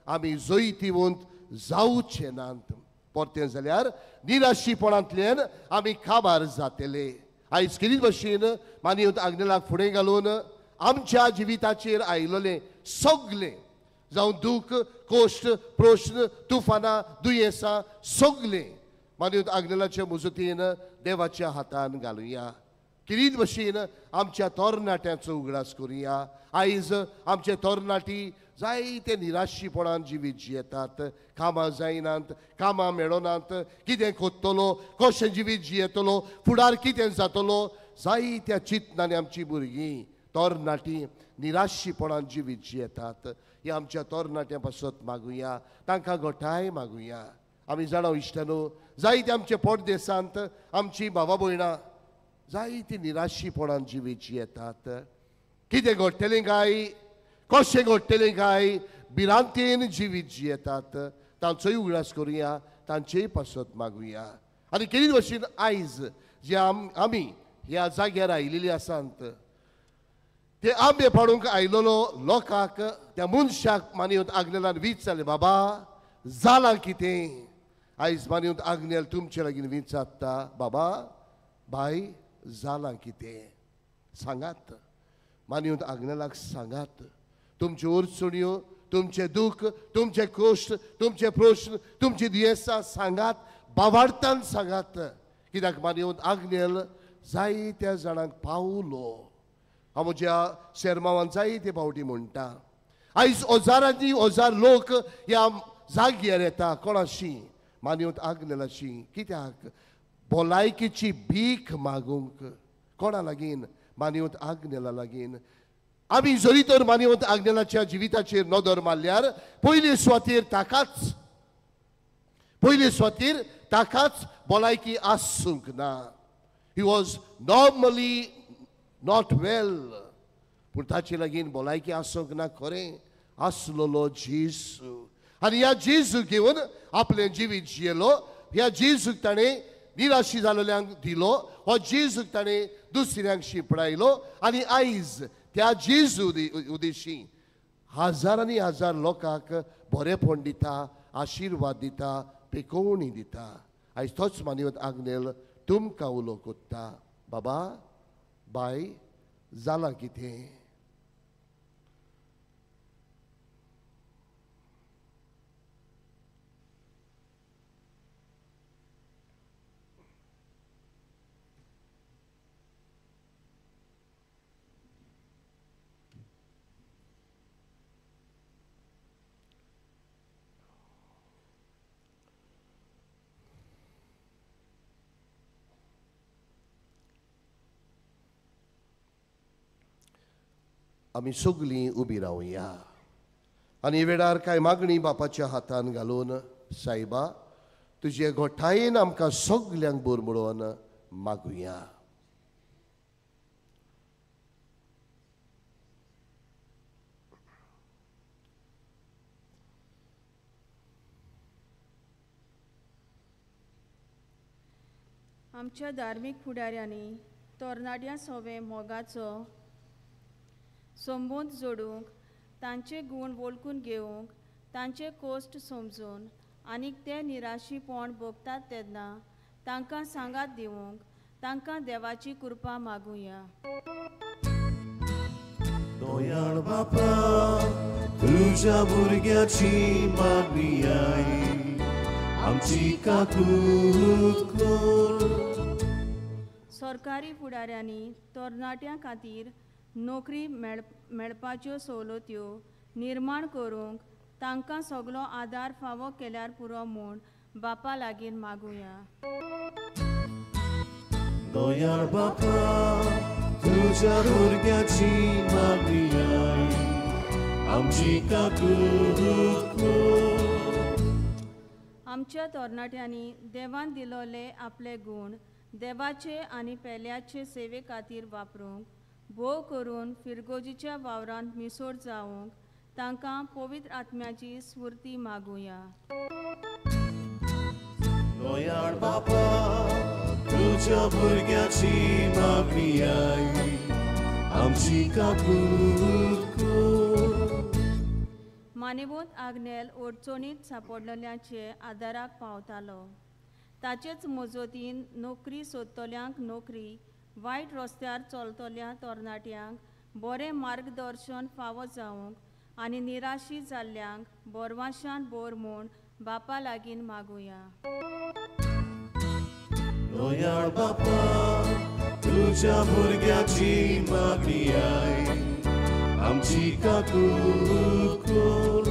आमी जैतिवंत जावचे नात, परतें जाल्यार निराशीपणांतल्यान आमी काबार जातले. आयज कितें भशेन मानवत आग्नेलाक फुडें घालून आमच्या जिविताचेर आयिल्लें सगलें, जावं दूख, कोश्ट, प्रश्न, तुफानां, दुयेंसां, सगलें मानवत आग्नेलाचे मुजतीन देवाच्या हातान घालुया. कितें भशेन आमच्या तरणाट्यांचो उगडास करुया. आयज आमचे तरणाटी जायते निराशीपणान जिवीत जियेतात, कामां जायनात, कामां मेळनात, कितें कोत्तलो, कशें जिवीत जियेतलो, फुडार कितें जातलो, जायत्या चिंतनांनी आमची भुरगीं तरणाटी निराशीपणान जिवीत जियेतात. ह्या आमच्या तरणाट्यां पासत मागुया, तांकां घटाय मागुया. आमी जाणा इश्टानो, जायते आमचे परदेसांत आमची भावा भयणां जायती निराशीपणान जिवीत जियेतात. कितें घडटलें काय, कशें घडटलें काय, भिरांतेन जिवीत जियेतात. तांचोय उगडास करुया, तांचेय पासत मागुया. आनी कितें भशेन आयज जे आमी ह्या जाग्यार आयिल्ली आसात, ते आंबे पाडूंक आयिल्लो लोकांक, त्या मनशाक मानवत आग्नेलान विचारलें, बाबा जालां कितें? आयज मानवत आग्नेल तुमचे लागीं विचारता, बाबा बाय जालां कितें सांगात. मानवत आग्नेलाक सांगात तुमच्यो अडचण्यो, तुमचें दूख, तुमचें कश्ट, तुमचे प्रश्न, तुमची दुयेंसां सांगात, बावार्थान सांगात. कित्याक मानवत आग्नेल जायत्या जाणांक पावलो. हांव म्हज्या शेरमावान जायते फावटी म्हणटा, आयज हजारांनी हजार लोक ह्या जाग्यार येता, कोणाशी मानवत आग्नेलाशी, कित्याक भलायकेची भीक मागूंक. कोणा लागीं? मानवत आग्नेला लागीं. आमी जरी तर मानवत आग्नेलाच्या जिविताचेर नदर मारल्यार पयले सुवातेर ताकाच, पयले सुवातेर ताकाच भलायकी आसूंक ना. He was normally not well, पूण ताचे लागीं भलायकी आसूंक ना खरें, आसलेलो जेजू. आनी ह्या जेजूक घेवन आपलें जिवीत जियेलो. ह्या जेजूक ताणें निराशी जाल्ल्यांक दिलो, हो जेजूक ताणें दुसऱ्यांक शिंपडायलो. आनी आयज त्या जेजू उदेशी हजारांनी हजार लोकांक बरेपण दिता, आशिर्वाद दिता, पेकोवणी दिता. आयज तोच मानवत आग्नेल तुमकां उलो कोत्ता, बाबा बाय जालां कितें? आमी सगलीं उबी रावया आनी वेळार कांय मागणी बापाच्या हातान घालून, सायबा तुजे गोठायेन आमकां सगल्यांक बोर म्हणून मागुया. आमच्या धार्मीक फुडाऱ्यांनी तरणाट्यां सोवे मोगाचो संबंद जोडूंक, तांचे गूण वळखून घेवंक, तांचे कश्ट समजून आनी ते निराशीपण भोगतात तेन्ना तांकां सांगात दिवंक तांकां देवाची कृपा मागुया. दयाळ बापा तुझ्या भुरग्याची मागणी आई आमची काकूत कर. सरकारी फुडाऱ्यांनी तरणाट्यां खातीर नोकरी मेळपाच्यो सवलत्यो निर्माण करूंक तांकां सगलो आदार फावो केल्यार पुरो म्हूण बापा लागीं मागुया. दयाळ बापा तुज्या भुरग्याची मागणी I आमची काकूत कर. आमच्या तरणाट्यांनी देवान दिलोले आपले गूण देवाचे आनी पेल्याचे सेवे खातीर वापरूंक भोव करून फिरगोजीच्या वावरांत मिसोड जावंक तांकां पवित्र आत्म्याची स्फूर्ती मागुया. दयाळ बापा तुज्या भुरग्याची मागणी I आमची काकूत कर. मानेवंत आग्नेल अडचणीत सापडलेल्यांचे आदाराक पावतालो. ताचेच मजतीन नोकरी सोदतल्यांक नोकरी, वायट रस्त्यार चलतल्या तरणाट्यांक बरें मार्गदर्शन फावो जावंक आनी निराशी जाल्ल्यांक बोरवाशान बोर म्हूण बापा लागीं मागुया. दयाळ बापा तुज्या भुरग्याची मागणी I आमची काकूत कर.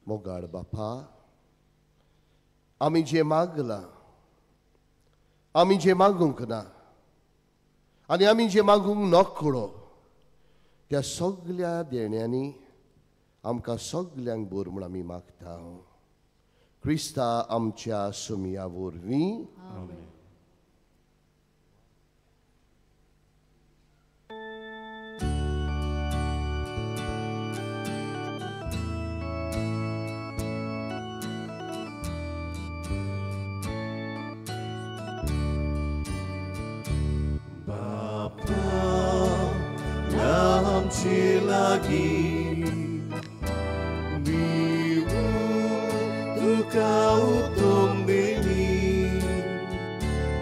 मोगाळ बापा, आमी जें मागलां, आमी जें मागूंक ना आनी आमी जें मागूंक नकळो त्या सगल्या देण्यांनी आमकां सगल्यांक बोर म्हूण आमी मागता. क्रिस्ता आमच्या सुमया वरवीं. आमचे लागीं दिवूं तुका उत्तम देणी,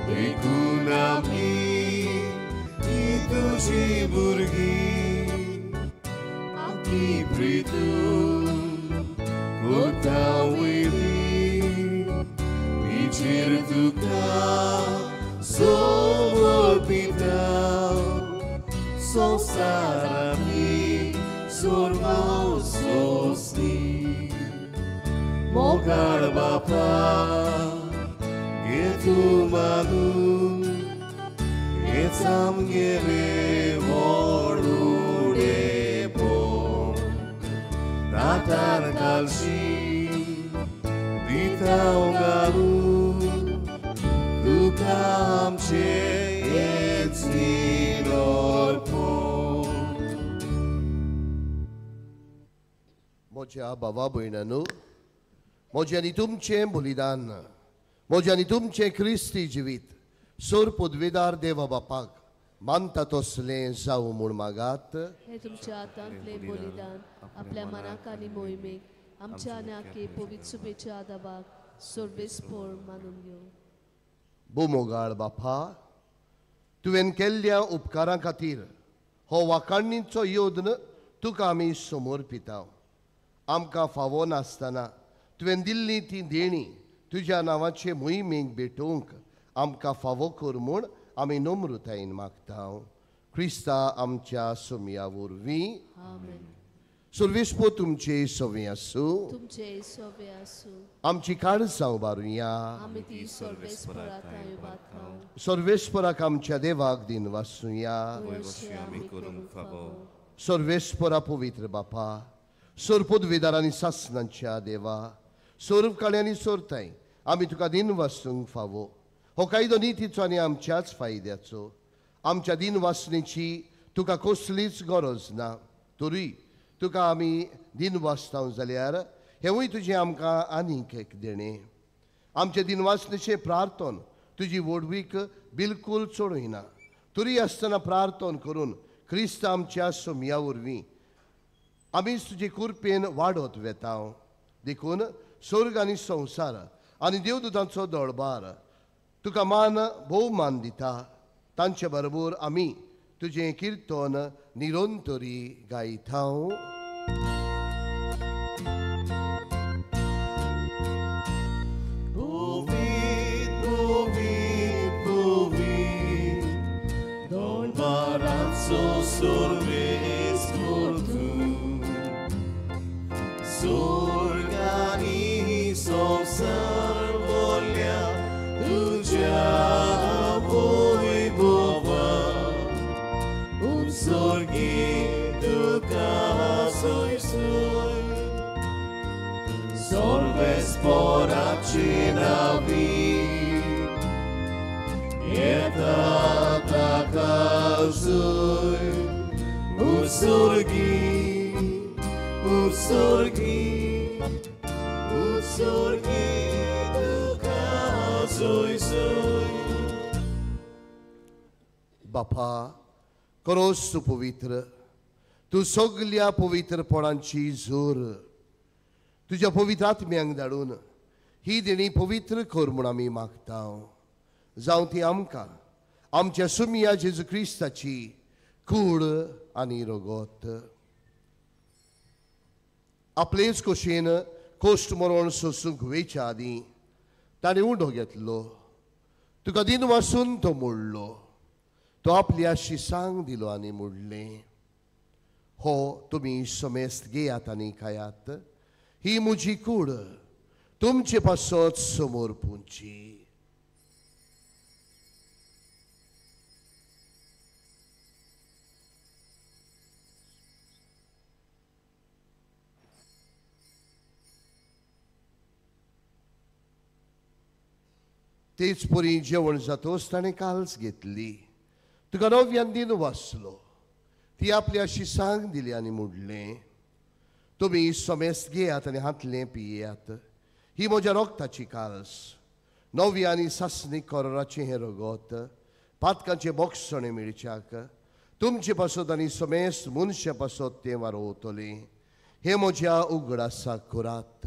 देखून आमी ही तुजी भुरगीं आमची प्रितू कोता वयली तिचेर तुका समर्पिता. संवसारांतली सर्व सोंसली मोगाळ बापा घे तूं मागून हेच आमगेलें व्हड उणेपण ताटार घालशी दिता घालून तुका आमचें हेच निरोर्पण. म्हज्या भावा भयणांनो, म्हजें आनी तुमचें बलिदान, म्हजें आनी तुमचें क्रिस्ती जिवीत सोर पदवेदार देवा बापाक मानता तसलें जावं म्हूण मागात. हें तुमच्या हातांतलें बलिदान आपल्या मनाक आनी मोहिमेक आमच्या आनी आखे पवित्र सुबेच्या आदाबाक सर्वेस्पोर मानून घेवं. बोमोगाळ बापा, तुवें केल्ल्या उपकारां खातीर हो वाखाणीचो योद्न तुका आमी समर्पिता. आमकां फावो नासतना तुवें दिल्ली ती देणी तुज्या नांवाचे मोहिमेक भेटोवंक आमकां फावो कर म्हूण आमी नम्रतायेन मागता. क्रिस्ता आमच्या सोमया वरवीं. सर्वेस्पोर तुमचे सवे आसूं. तुमचे सवे आसूं. आमची काळजां उबारुया. आमी ती सर्वेस्पोराक उबारता. सर्वेस्पोराक आमच्या देवाक दिन वासुया. सर्वेस्पोरा पवित्र बापा, सोर पदवेदार आनी सासनांच्या देवा, सोर काळ्यांनी सोरताय आमी तुका दिन वासूंक फावो. हो कायदो नितीचो आनी आमच्याच फायद्याचो. आमच्या दिन वासनेची तुका कसलीच गरज ना, तरी तुका आमी दिन वाचता जाल्यार हेंवूय तुजें आमकां आनीक एक देणें. आमचें दिन वाचनेचें प्रार्थन तुजी व्हडवीक बिलकूल चडयना, तरी आसतना प्रार्थन करून क्रिस्त आमच्या सोमया वरवीं आमीच तुजे कृपेन वाडत वेता. देखून स्वर्ग आनी संवसार आनी देवदूतांचो दळबार तुका मान भोवमान दिता. तांचे बरोबर आमी तुजें किर्तन निरंतरी गायता. Sorgani संसार बोल्या Upsorgi tuka soy Solves por acinavi Eta takazui Upsorgi Upsorgi Upsorgi tuka soy बापा करोस तूं पवित्र तूं सगल्या पवित्रपणांची जोर तुज्या पवित्र आत्म्यांक धाडून ही देणी पवित्र कर म्हूण आमी मागता. जावं ती आमकां आमच्या सुमिया जेजू क्रिस्ताची कूड आनी रगत. आपलेच कोशेन कोश्ट मरण सोसूंक वेच्या आदीं ताणें उंडो घेतलो, तुका दिन वासून तो मोडलो, तो आपल्या शिसांक दिलो आनी म्हणलें, हो तुमी समेस्त घेयात आनी खायात, ही म्हजी कूड तुमचे पासत समोर पुंची. तेच परी जेवण जातोच ताणें काल्स घेतली, तुका नव्यान दिन वाचलो, ती आपल्या शिसांक दिली आनी म्हणलें, तुमी समेस्त घेयात आनी हातलें पियेयात, ही म्हज्या रोगताची काल्स, नवी आनी सासणी कोराचें हें रगत पातकांचें बोगसणें मेळच्याक तुमचे पासत आनी समेस्त मनशां पासत तें वारोवतलें, हें म्हज्या उगडासाक करात.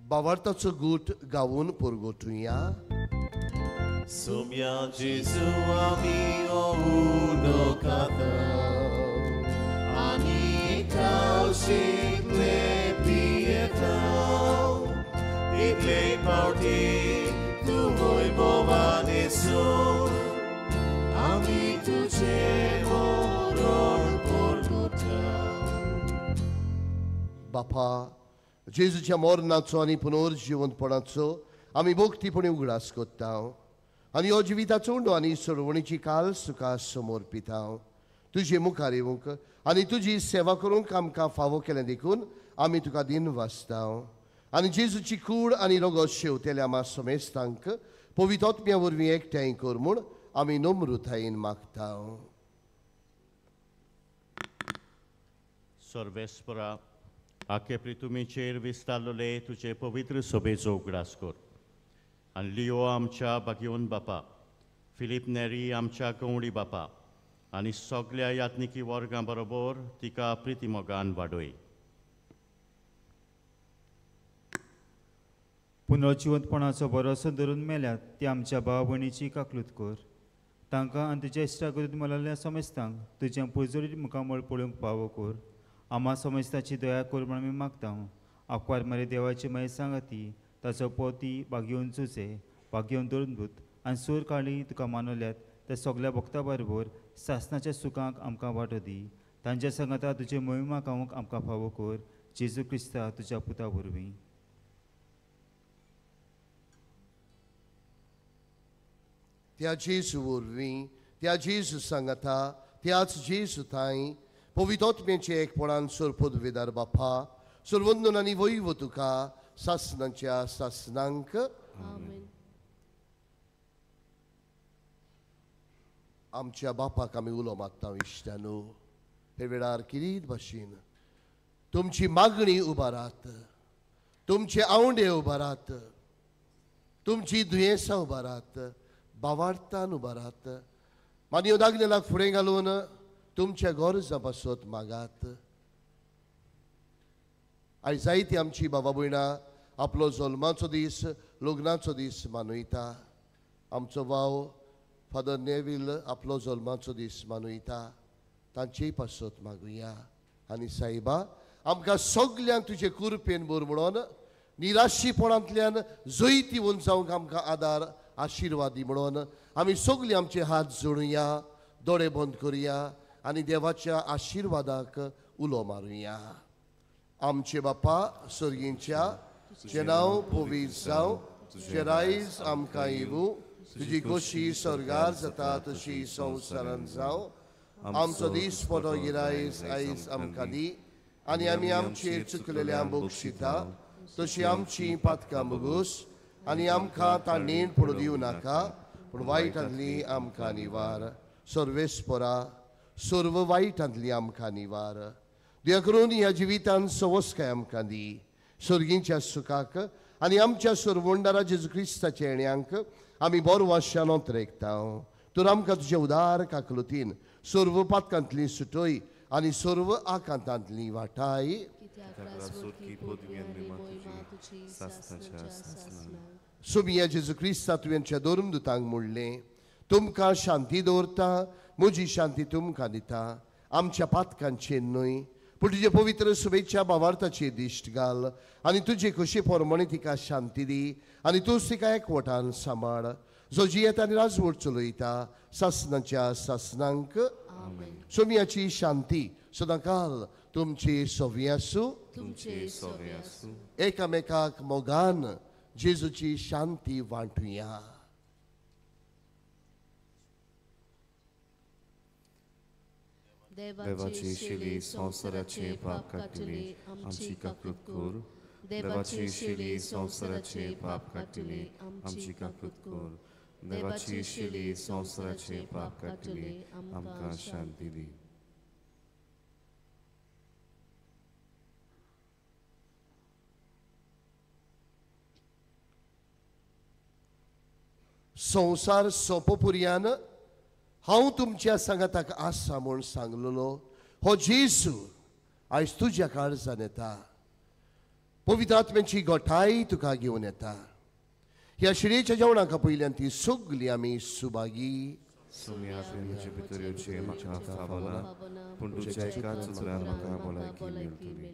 बावार्थाचो गूट गावून पुरगोटुया. सुम्या जेजू आमी उडो खाता आनी कावशीतले पियेता, तितले पावटी तूं वय भोवानेसो आमी तुजें मरण पुरगोटा. बापा जेजूच्या मरणाचो आनी पुनर्जिवंतपणाचो आमी भक्तीपणी उगडास करता आनी हो जिविताचो उंडो आनी सोडवणीची काल तुका समर्पिता. तुजे मुखार येवंक आनी तुजी सेवा करूंक आमकां फावो केलें देखून आमी तुका दिन वाचता आनी जेजूची कूड आनी रगत शेवतेल्या आमा समेस्तांक पवित्र आत्म्या वरवीं एकठांय कर म्हूण आमी नम्रतायेन मागता. सर्वेस्परा आखे प्रितुमीचेर विस्तारलेले तुजे पवित्र सभेचो उगडास कर आनी लियो आमच्या बागयोन बापा, फिलीप नेरी आमच्या गवळी बापा आनी सगल्या यात्निकी वर्गां बरोबर तिका प्रितीमोगान वाडय. पुनर्जिवंतपणाचो भरोसो धरून मेल्यात ती आमच्या भाव भयणीची काकलूत कर, तांकां आनी तुज्या इश्टागतींत मेळिल्ल्या समेस्तांक तुजें पुर्जोरीत मुखामळ पळोवंक फावो कर. आमा समेस्ताची दया कर म्हूण आमी मागता. आंकवार मारी देवाची मागीर सांगाती ताचो पोती बागयोवन चुचे बागयोवन दळदूत आनी सूर काळी तुका मानवल्यात त्या सगल्या भक्ता बरोबर सासनाच्या सुखांक आमकां वांटो दी. तांच्या सांगाता तुजे मोहिमा गावंक आमकां फावो कर, जेजू क्रिस्ता तुज्या पुता वरवीं. त्या जेजू वरवीं, त्या जेजू सांगाता, त्याच जेजू थांय पवित्र आत्म्याचे एकपणान सरपदवेदार बापा सर्वंदन आनी वैव तुका सासनाच्या सासनांक. आमच्या बापाक आमी उलो मागता इश्टानू, हे वेळार किरीत भाशेन तुमची मागणी उबारात, तुमचे आवंडे उबारात, तुमची दुयेंसां उबारात, बावार्थान उबारात, मानयो दागलेलाक फुडें घालून तुमच्या गरजां पासत मागात. आयज जायती आमची बाबा भयणां आपलो जल्माचो दीस, लग्नाचो दीस मनयता. आमचो भाव फादर नेवील आपलो जल्माचो दीस मनयता, तांचेय पासत मागुया. आनी सायबा आमकां सगल्यांक तुजे कुरपेन भर म्हणून निराशीपणांतल्यान जैतिवंत जावंक आमकां आदार आशिर्वादी म्हणून आमी सगळीं आमचे हात जोडुया, दोळे बंद करुया आनी देवाच्या आशिर्वादाक उलो मारुया. आमचे बापा सर्गींच्या, तुजें नांव पवित्र जावं, तुजें रायज आमकां येवूं, तुजी खोशी स्वर्गार जाता तशी संवसारांत जावं. आमचो दीस पडो गिरायस आयज आमकां दी आनी आमी आमचेर चुकलेल्या बक्षिता तशी आमची पातकां बगूस आनी आमकां ताणें पडूं दिवं नाका, पूण वायटांतली आमकां निवार. सर्वेस्परा सर्व वायटांतली आमकां निवार. देवा करून ह्या जिवितान सवस्काय आमकां दी, सर्गींच्या सुखाक आनी आमच्या सरवंडारा जेजू क्रिस्ताच्या येण्यांक आमी बरो वाश्यान ओतरेकता. तर आमकां तुज्या उदार काकलुतीन सर्व पातकांतली सुटय आनी सर्व आकांतांतली वाटाय. सुमिया जेजू क्रिस्ता तुवेंच्या धर्मदुतांक म्हणलें, तुमकां शांती दवरता, म्हजी शांती तुमकां दिता. आमच्या पातकांचेर न्हय पूण तुजे पवित्र शुभेच्छा भावार्थाची दिश्ट घाल आनी तुजे खोशी प्रमाणे तिका शांती दी आनी तूंच तिका एकवटान सांबाळ, जो जियेता आनी राजवट चलयता सासनाच्या सासनांक. सोमियाची शांती सदांकाल तुमची सवी आसूं. एकामेकाक मोगान जेजूची शांती वांटुया. देवाची शिली संवसाराचे पाप काडटली आमची काकूत कर. देवाची शिली संवसाराचे पाप काडटली आमची काकूत कर. देवाची शिली संवसाराचे पाप काडटली आमकां शांती दी. संवसार सोंपोपुर्यान हांव तुमच्या सांगाताक आसा म्हूण सांगलेलो हो जेजू आयज तुज्या काळजान येता. पवित्र आत्म्याची गोठाय तुका घेवन येता. ह्या शिळेच्या जेवणाक पयल्यान ती सगली आमी सुभागी. म्हजे भितर येवचें म्हाका फावना, पूण तुज्या एकाच उतरान म्हाका भलायकी मेळटली.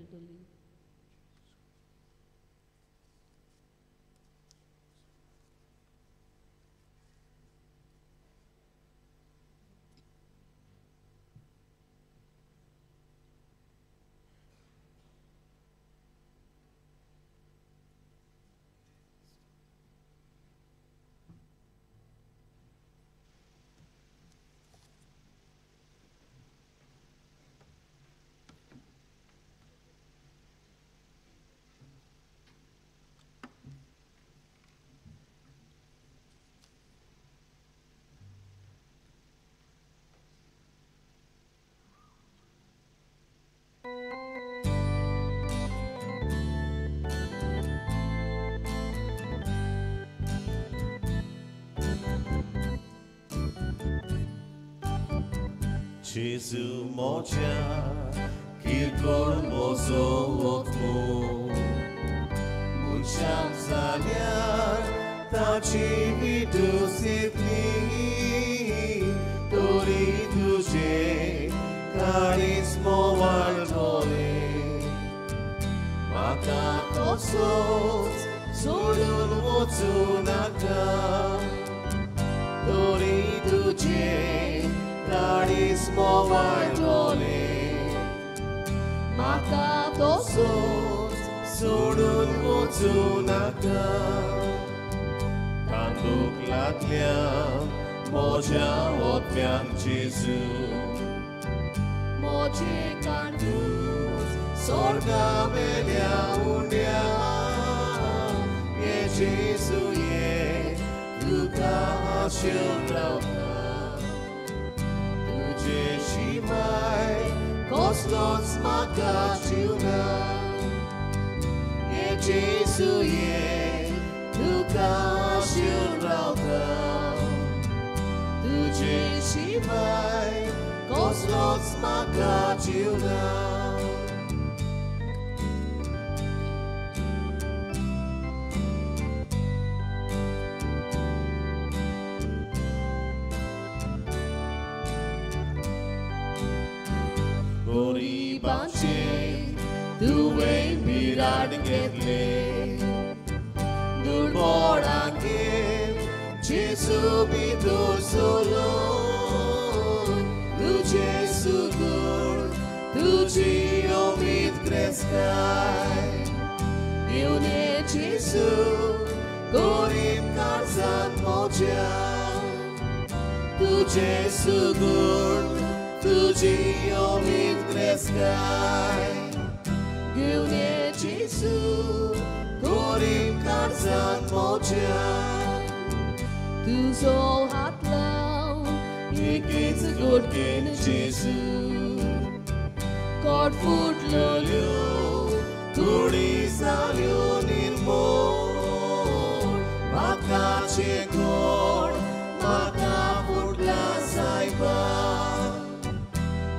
Gesù moja kirkor mozo otmo Muncham zaliar tachi vidu sitli Tori tuje karismo valtole Maka tosos solun mozunaka Tori tuje karismo valtole Maka tosos solun mozunaka Tanduk latlia moja otmiam Jesu Moje kandus sorga velia undia Ye Jesu ye tuka ashil rauta Tuje shivai koslos makachuna Ye Jesu ye tuka ashil rauta Tuje shivai koslos makachuna Goribanche tuve mirad getle Dulborange Jesu bitur solo Du Jesu तुजी उमेद क्रेस्ताय घेवन ये जेजू गरीब काळजांत म्हज्या तुझे सुगूण तुझी उमेद क्रेस्ताय घेवन ये जेजू गरीब काळजांत म्हज्या तुजो हात लाव एकेच गोडकेन जेजू कोट फुटलेल्यो कुडी जाल्यो निर्मोळ म्हाकाचें कोण म्हाका फुटला सायबा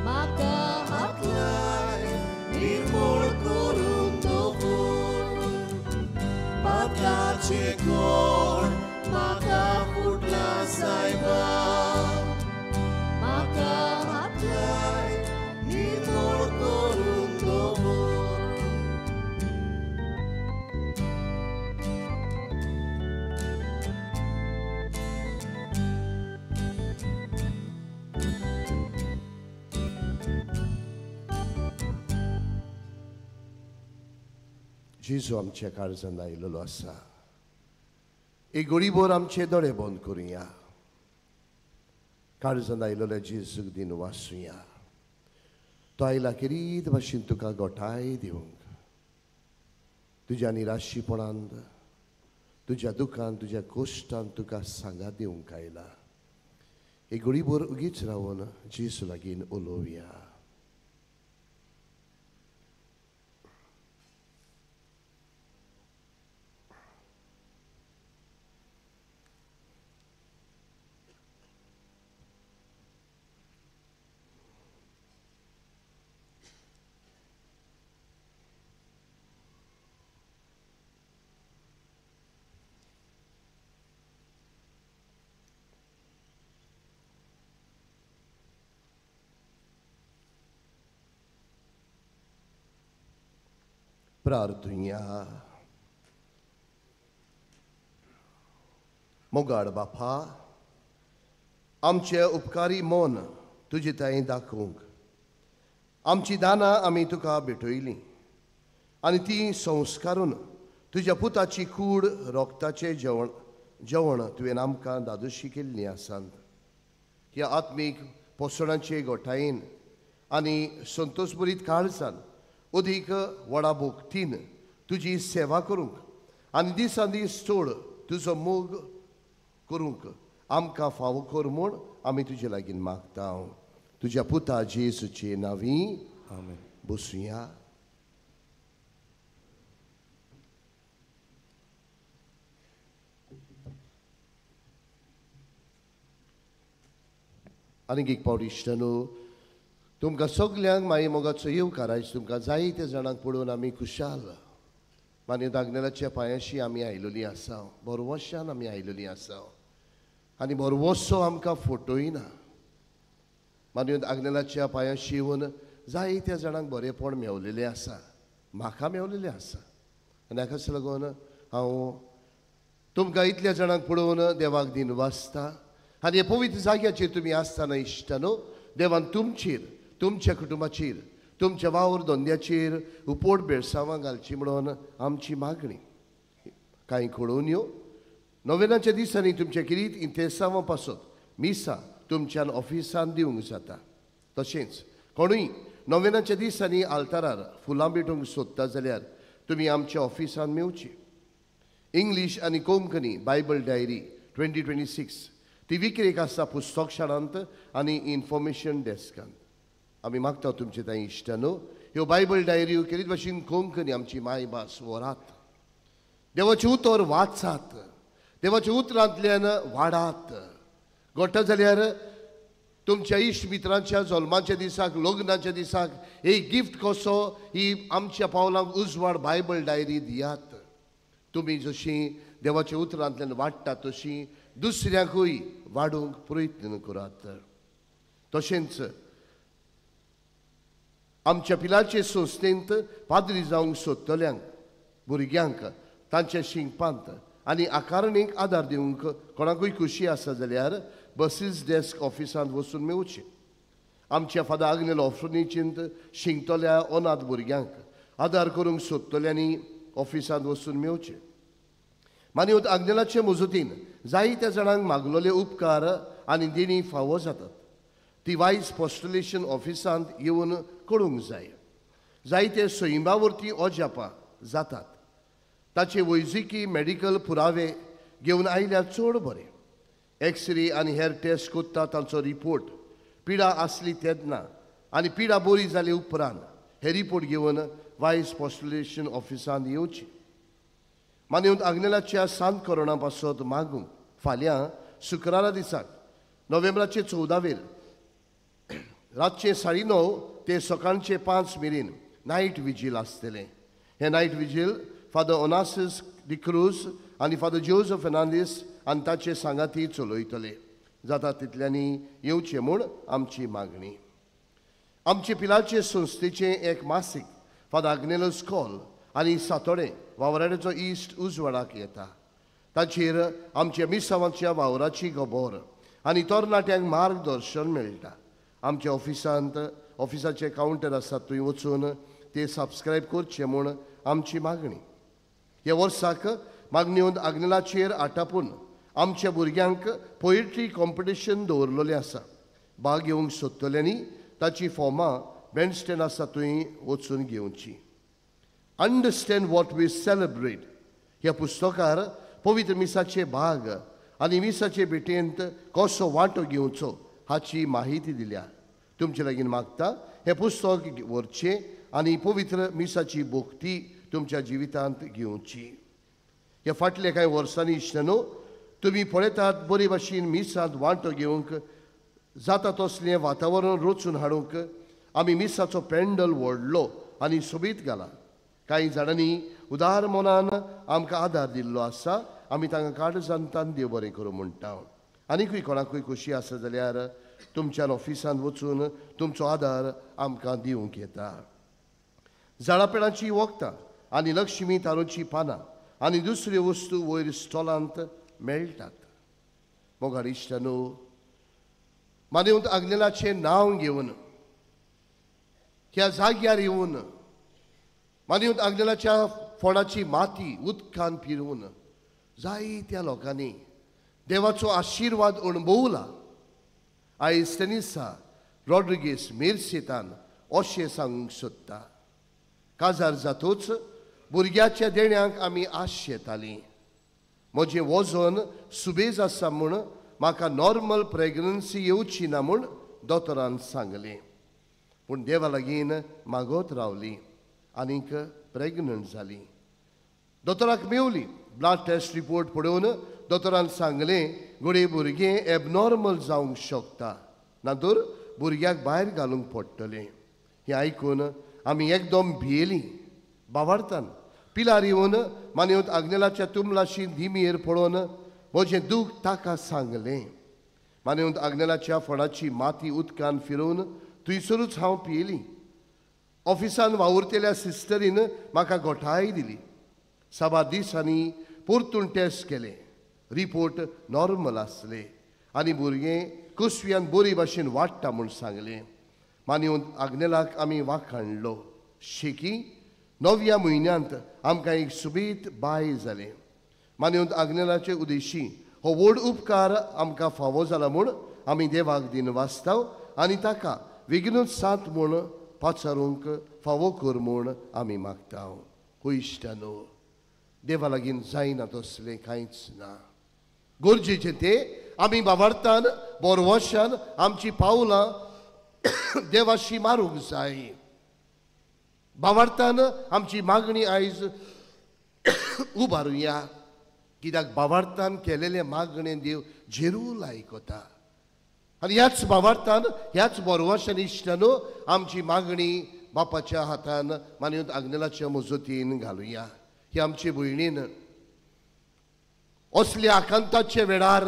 म्हाका हात लाय निर्मोळ करून दवर म्हाकाचें कोण म्हाका फुटला सायबा म्हाका हात लाय निर्मोळ करून दवर. जेजू आमच्या काळजान आयिल्लो आसा. एक गोडीभर आमचे दोळे बंद करुया. काळजान आयिल्ल्या जेजूक दिन वाचुया. तो आयला खेरीत भाशेन तुका गोठाय दिवंक, तुज्या निराशीपणांत, तुज्या दुखान, तुज्या कोश्टान तुका सांगात दिवंक आयला. एक गोडीभर उगीच रावन जेजू लागीं उलोवया. प्रार्थुया. मोगाड बापा, आमचे उपकारी मन तुजे ताई दाखोवंक आमची दानां आमी तुका भेटयली आनी ती संस्कारून तुज्या पुताची कूड रोगताचें जेवण जेवण तुवें आमकां दादोशी केल्ली आसात. ह्या आत्मीक पोसणाचे गोठायेन आनी संतोशभरीत काळजान अदीक व्हडा भोक्तीन तुजी सेवा करूंक आनी दिसान दीस चड तुजो मोग करूंक आमकां फावो कर म्हूण आमी तुजे लागीं मागता. तुज्या पुता जेजूचे नांवी आमेन. बसुया. आनीक एक पावट इश्टानो, तुमकां सगल्यांक माई मोगाचो येवकार. आयज तुमकां जायत्या जाणांक पळोवन आमी खुशाल. मान्य दागनेलाच्या पांयाशी आमी आयलेली आसा, भरवशान आमी आयलेली आसा आनी भरवसो आमकां फटयना. मान्य आग्नेलाच्या पांयाशी येवन जायत्या जाणांक बरेंपण मेवलेलें आसा, म्हाका मेवलेलें आसा. आनी हाकाच लागून हांव तुमकां इतल्या जाणांक पळोवन देवाक दिन वाचता. आनी हे पवित्र जाग्याचेर तुमी आसतना इश्टानो, देवान तुमचेर, तुमच्या कुटुंबाचेर, तुमच्या वावर धंद्याचेर उपोट बेळसांवां घालची म्हणून आमची मागणी. कांय कळोवन्यो नोवेनाच्या दिसांनी तुमच्या किरीत इंतेसांवां पासत मिसां तुमच्यान ऑफिसान दिवंक जाता. तशेंच कोणूय नोवेनाच्या दिसांनी आल्तारार फुलां भेटूंक सोदता जाल्यार तुमी आमच्या ऑफिसान मेवची. इंग्लीश आनी कोंकणी बायबल डायरी 2026 ती विक्रेक आसा पुस्तक शाळांत आनी इन्फॉर्मेशन डेस्कांत. आमी मागता तुमचे तांय इश्टानो, ह्यो बायबल डायऱ्यो केरीत भाशेन कोंकणी आमची मायभास व्हरात, देवाचें उतर वाचात, देवाच्या उतरांतल्यान वाडात. घडटा जाल्यार तुमच्या इश्ट मित्रांच्या जल्माच्या दिसाक, लग्नाच्या दिसाक एक गिफ्ट कसो ही आमच्या पावलांक उजवाड बायबल डायरी दियात. तुमी जशी देवाच्या उतरांतल्यान वाडटा तशी दुसऱ्यांकूय वाडूंक प्रयत्न करात. तशेंच आमच्या पिलाचे संस्थेंत पाद्री जावंक सोदतल्यांक भुरग्यांक तांच्या शिंकपांत आनी आकारणीक आदार दिवंक कोणाकूय खुशी आसा जाल्यार बसीस डेस्क ऑफिसांत वचून मेवचें. आमच्या फादर आग्नेल ऑर्फनेजींत शिंकतल्या अनाथ भुरग्यांक आदार करूंक सोदतल्यांनी ऑफिसांत वचून मेवचें. मानवत आग्नेलाचे मजतीन जायत्या जाणांक मागलोले उपकार आनी देणी फावो जातात. ती वायस पोस्टुलेशन ऑफिसांत येवन करूंक जाय. जायते सैमा वरवीं अजापां जातात. ताचे वैजकी मेडिकल पुरावे घेवन आयल्यार चड बरें. एक्सरे आनी हेर टेस्ट करता तांचो रिपोर्ट पिडा आसली तेन्ना आनी पिडा बरी जाली उपरांत हे रिपोर्ट घेवन वायस पोस्टुलेशन ऑफिसांत येवची. मानवत आग्नेलाच्या सांत कोरोना पासत मागूंक फाल्यां शुक्रारा दिसाक नोव्हेंबराचे 14वेर रातचे 9:30 ते सकाळचे 5 मेरेन नायट विजील आसतलें. हें night vigil father Onassis D'Cruz आनी फादर जोजफ फेर्नांदीस आनी ताचे सांगाती चलयतले. जाता तितल्यांनी येवचें म्हूण आमची मागणी. आमचे पिलाचे संस्थेचें एक मासीक फादर आग्नेलस कॉल आनी सातोडें वावराड्याचो इश्ट उजवाडाक येता. ताचेर आमच्या मिसावांच्या वावराची खबर आनी तरणाट्यांक मार्गदर्शन मेळटा. आमच्या ऑफिसांत ऑफिसाचे कावंटर आसात, थंय वचून ते सबस्क्रायब करचे म्हूण आमची मागणी. ह्या वर्साक मागण्योन आग्नेलाचेर आटापून आमच्या भुरग्यांक पोएट्री कॉम्पिटिशन दवरलेलें आसा. भाग घेवंक सोदतल्यांनी ताची फॉर्मां बँडस्टँड आसा थंय वचून घेवची. अंडरस्टँड what we celebrate ह्या पुस्तकार पवित्र मिसाचे भाग आनी मिसाचे भेटेंत कसो वांटो घेवचो हाची माहिती दिल्या. तुमचे लागीं मागता हें पुस्तक व्हरचें आनी पवित्र मिसाची भोक्ती तुमच्या जिवितांत घेवची. ह्या फाटल्या कांय वर्सांनी इश्टांनो तुमी पळयतात बरे भाशेन मिसांत वांटो घेवंक जाता तसलें वातावरण रचून हाडूंक आमी मिसाचो पेंडल व्हडलो आनी सोबीत घाला. कांय जाणांनी उदार मनान आमकां आदार दिल्लो आसा. आमी तांकां काळजांतान देव बरें करूं म्हणटा. आनीकूय कोणाकूय खोशी आसा जाल्यार तुमच्यान ऑफिसांत वचून तुमचो आदार आमकां दिवंक येता. झाडापेडांची वखदां आनी लक्ष्मी तारूची पानां आनी दुसऱ्यो वस्तू वयर स्टॉलांत मेळटात. मोगाळ इश्टांनो, मानवत आग्नेलाचें नांव घेवन ह्या जाग्यार येवन मानवत आग्नेलाच्या फोंडाची माती उदकान फिरवून जायत्या लोकांनी देवाचो आशिर्वाद अणभवला. आयज तेनिसा रॉड्रिगीस मिरसेतान अशें सांगूंक सोदता. काजार जातूच भुरग्याच्या देण्यांक आमी आश येतालीं. म्हजें वजन सुबेज आसा म्हूण म्हाका नॉर्मल प्रेग्नन्सी येवची ना म्हूण दोतोरान सांगलें. पूण देवा लागीं मागत रावली आनीक प्रेग्नंट जाली. दोतोराक मेवली. ब्लड टेस्ट रिपोर्ट पळोवन दोतोरान सांगलें घडये भुरगें एबनॉर्मल जावंक शकता, ना तर भुरग्याक भायर घालूंक पडटलें. हें आयकून आमी एकदम भियेलीं. बावार्थान पिलार येवन मानवत आग्नेलाच्या तुमलाशी दिमीर पळोवन म्हजें दूख ताका सांगलें. मानवत आग्नेलाच्या फोंडाची माती उदकान फिरोवन थंयसरूच हांव पियेली. ऑफिसान वावुरतल्या सिस्टरीन म्हाका गोठाय दिली. साबार दिसांनी परतून टेस्ट केले. रिपोर्ट नॉर्मल आसले आनी भुरगें कुसव्यान बरी भाशेन वाडटा म्हूण सांगलें. मानवत आग्नेलाक आमी वाखाणलो. शेकी 9व्या म्हयन्यांत आमकां एक सुबीत बाय जालें. मानवत आग्नेलाचे उदेशी हो व्हड उपकार आमकां फावो जाला म्हूण आमी देवाक दिन वाचताव आनी ताका बेगीनूच सात म्हूण पाचारूंक फावो कर म्हूण आमी मागता. इश्टांनो, देवा लागीं जायना तसलें कांयच ना. गरजेचें तें आमी बाबार्थान बोरवशान आमची पावलां देवाशी मारूंक जाय. बाबार्थान आमची मागणी आयज उबारुया, कित्याक बाबार्थान केलेलें मागणें देव जेरूल आयकता. आनी ह्याच बाबार्थान ह्याच बोरवशान इश्टानो आमची मागणी बापाच्या हातान मानवत आग्नेलाच्या मजतीन घालुया. ही आमची भयणीन असल्या आकांताच्या वेळार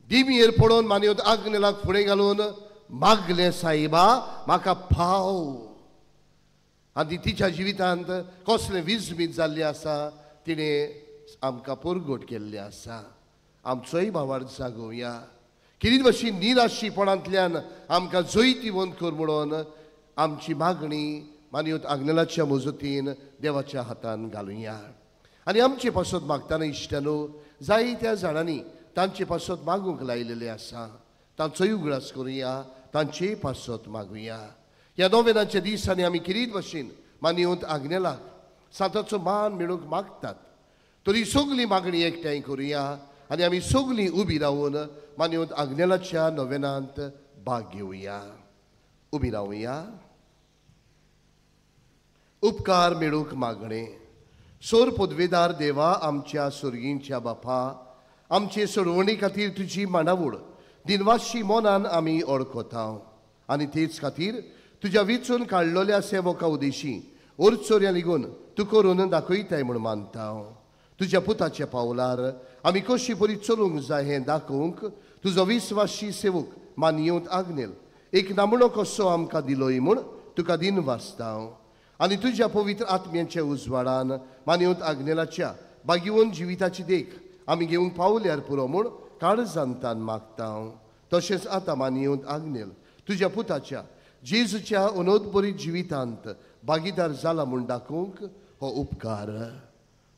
दिमीर पडोवन मानवत आग्नेलाक फुडें घालून मागलें, साहेबा म्हाका फाव. आनी तिच्या जिवितांत कसलें विजमीत जाल्लें आसा तिणें आमकां परगट केल्लें आसा. आमचोय भावार्थ जागोवया. कितें भशेन निराशीपणांतल्यान आमकां जैतिवंत कर म्हणून आमची मागणी मानयत आग्नेलाच्या मजतीन देवाच्या हातान घालुया. आनी आमचे पासत मागतना इश्टानो जायत्या जाणांनी तांचे पासत मागूंक लायिल्लें आसा, तांचोय उगडास करुया, तांचेय पासत मागुया. ह्या नोवेनाच्या दिसांनी आमी किरीत भशेन मानयत आग्नेलाक सांताचो मान मेळूंक मागतात, तरी सगळी मागणी एकठांय करुया आनी आमी सगळीं उबी रावन मानयत आग्नेलाच्या नोवेनांत भाग घेवया. उबी रावया. उपकार मेळूंक मागणें. सोर पदवेदार देवा, आमच्या सुर्गींच्या बापा, आमचे सोडवणी खातीर तुजी मांडावळ दिनवाशी मनान आमी ओळखता आनी तेच खातीर तुज्या विचून काडलेल्या सेवका उदेशी ओरचोऱ्या लिगून तूं करून दाखयताय म्हूण मानता. तुज्या पुताच्या पावलार आमी कशी बरी चलूंक जाय हें दाखोवंक तुजो विस्वाशी सेवक मानयेंत आग्नेल एक नामणो कसो आमकां दिलोय म्हूण तुका दिन वाचता. आनी तुज्या पवित्र आत्म्याच्या उजवाडान मानयेंत आग्नेलाच्या बागिवन जिविताची देख आमी घेवंक पावल्यार पुरो म्हूण काळजांतान मागता. तशेंच आतां मानयेंत आग्नेल तुज्या पुताच्या जेजूच्या अनोदबरी जिवितांत भागीदार जाला म्हूण दाखोवंक हो उपकार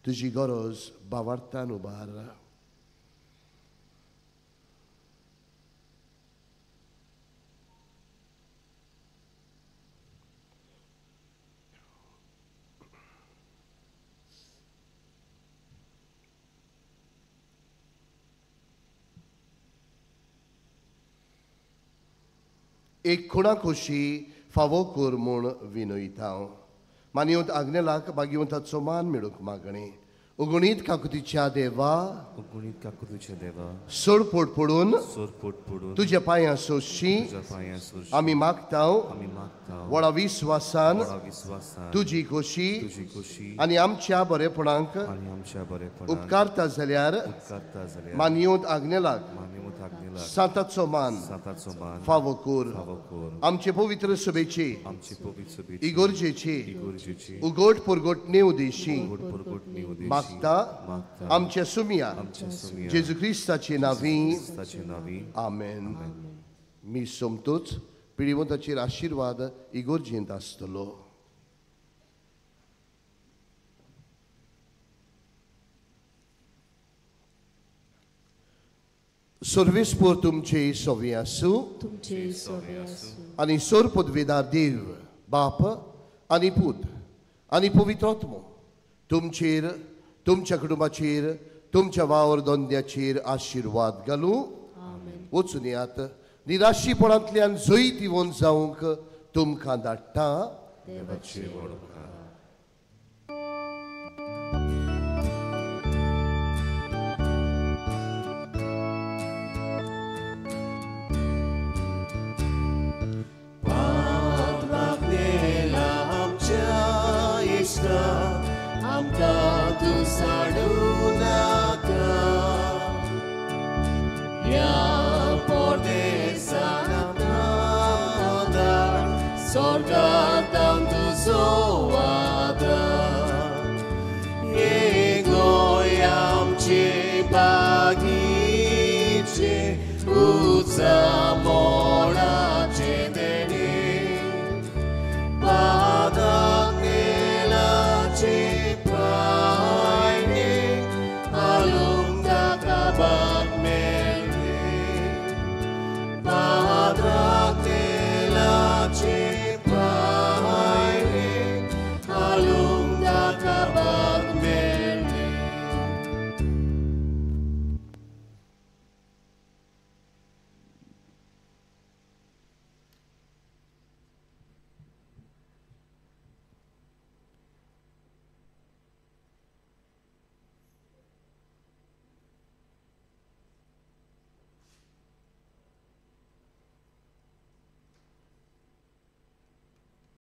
तुजी गरज बावार्थान उबार. एक खुणा खोशी फावो कर म्हूण विनयता. मानयेंत आग्नेलाक बागिवंताचो मान मेळूंक मागणें. उगणीत काकुतीच्या देवा, उगणीत काकुतीच्या देवा, सोरपोट पडून सोरपोट पडून तुज्या पांयां सोशी आमी मागता, व्हडा विस्वासान तुजी खोशी आनी आमच्या बरेपणाक उपकारता जाल्यार मानयेंत आग्नेलाक सांताचो मान फावो कर. आमचे पवित्र सभेची इगोर्जेची उगोट पुरगोटणे उदेशी मागता आमच्या सुमिया जेजू क्रिस्ताचे नांवी आमेन. मी सोमतोच पिडिवंताचेर आशिर्वाद इगोर्जेंत आसतलो. सर्वेस्पोर तुमचे सोवे आसूं आनी सोर पदवेदार देव बाप आनी पूत आनी पवित्र आत्मो तुमचेर, तुमच्या कुटुंबाचेर, तुमच्या वावर धंद्याचेर आशिर्वाद घालूं. वचून येयात निराशीपणांतल्यान जैतिवंत जावंक तुमकां धाडटा. आमकां तूं साडूं नाका ह्या परदेसान आमकां धाड, स्वर्गांत तुजो आदार.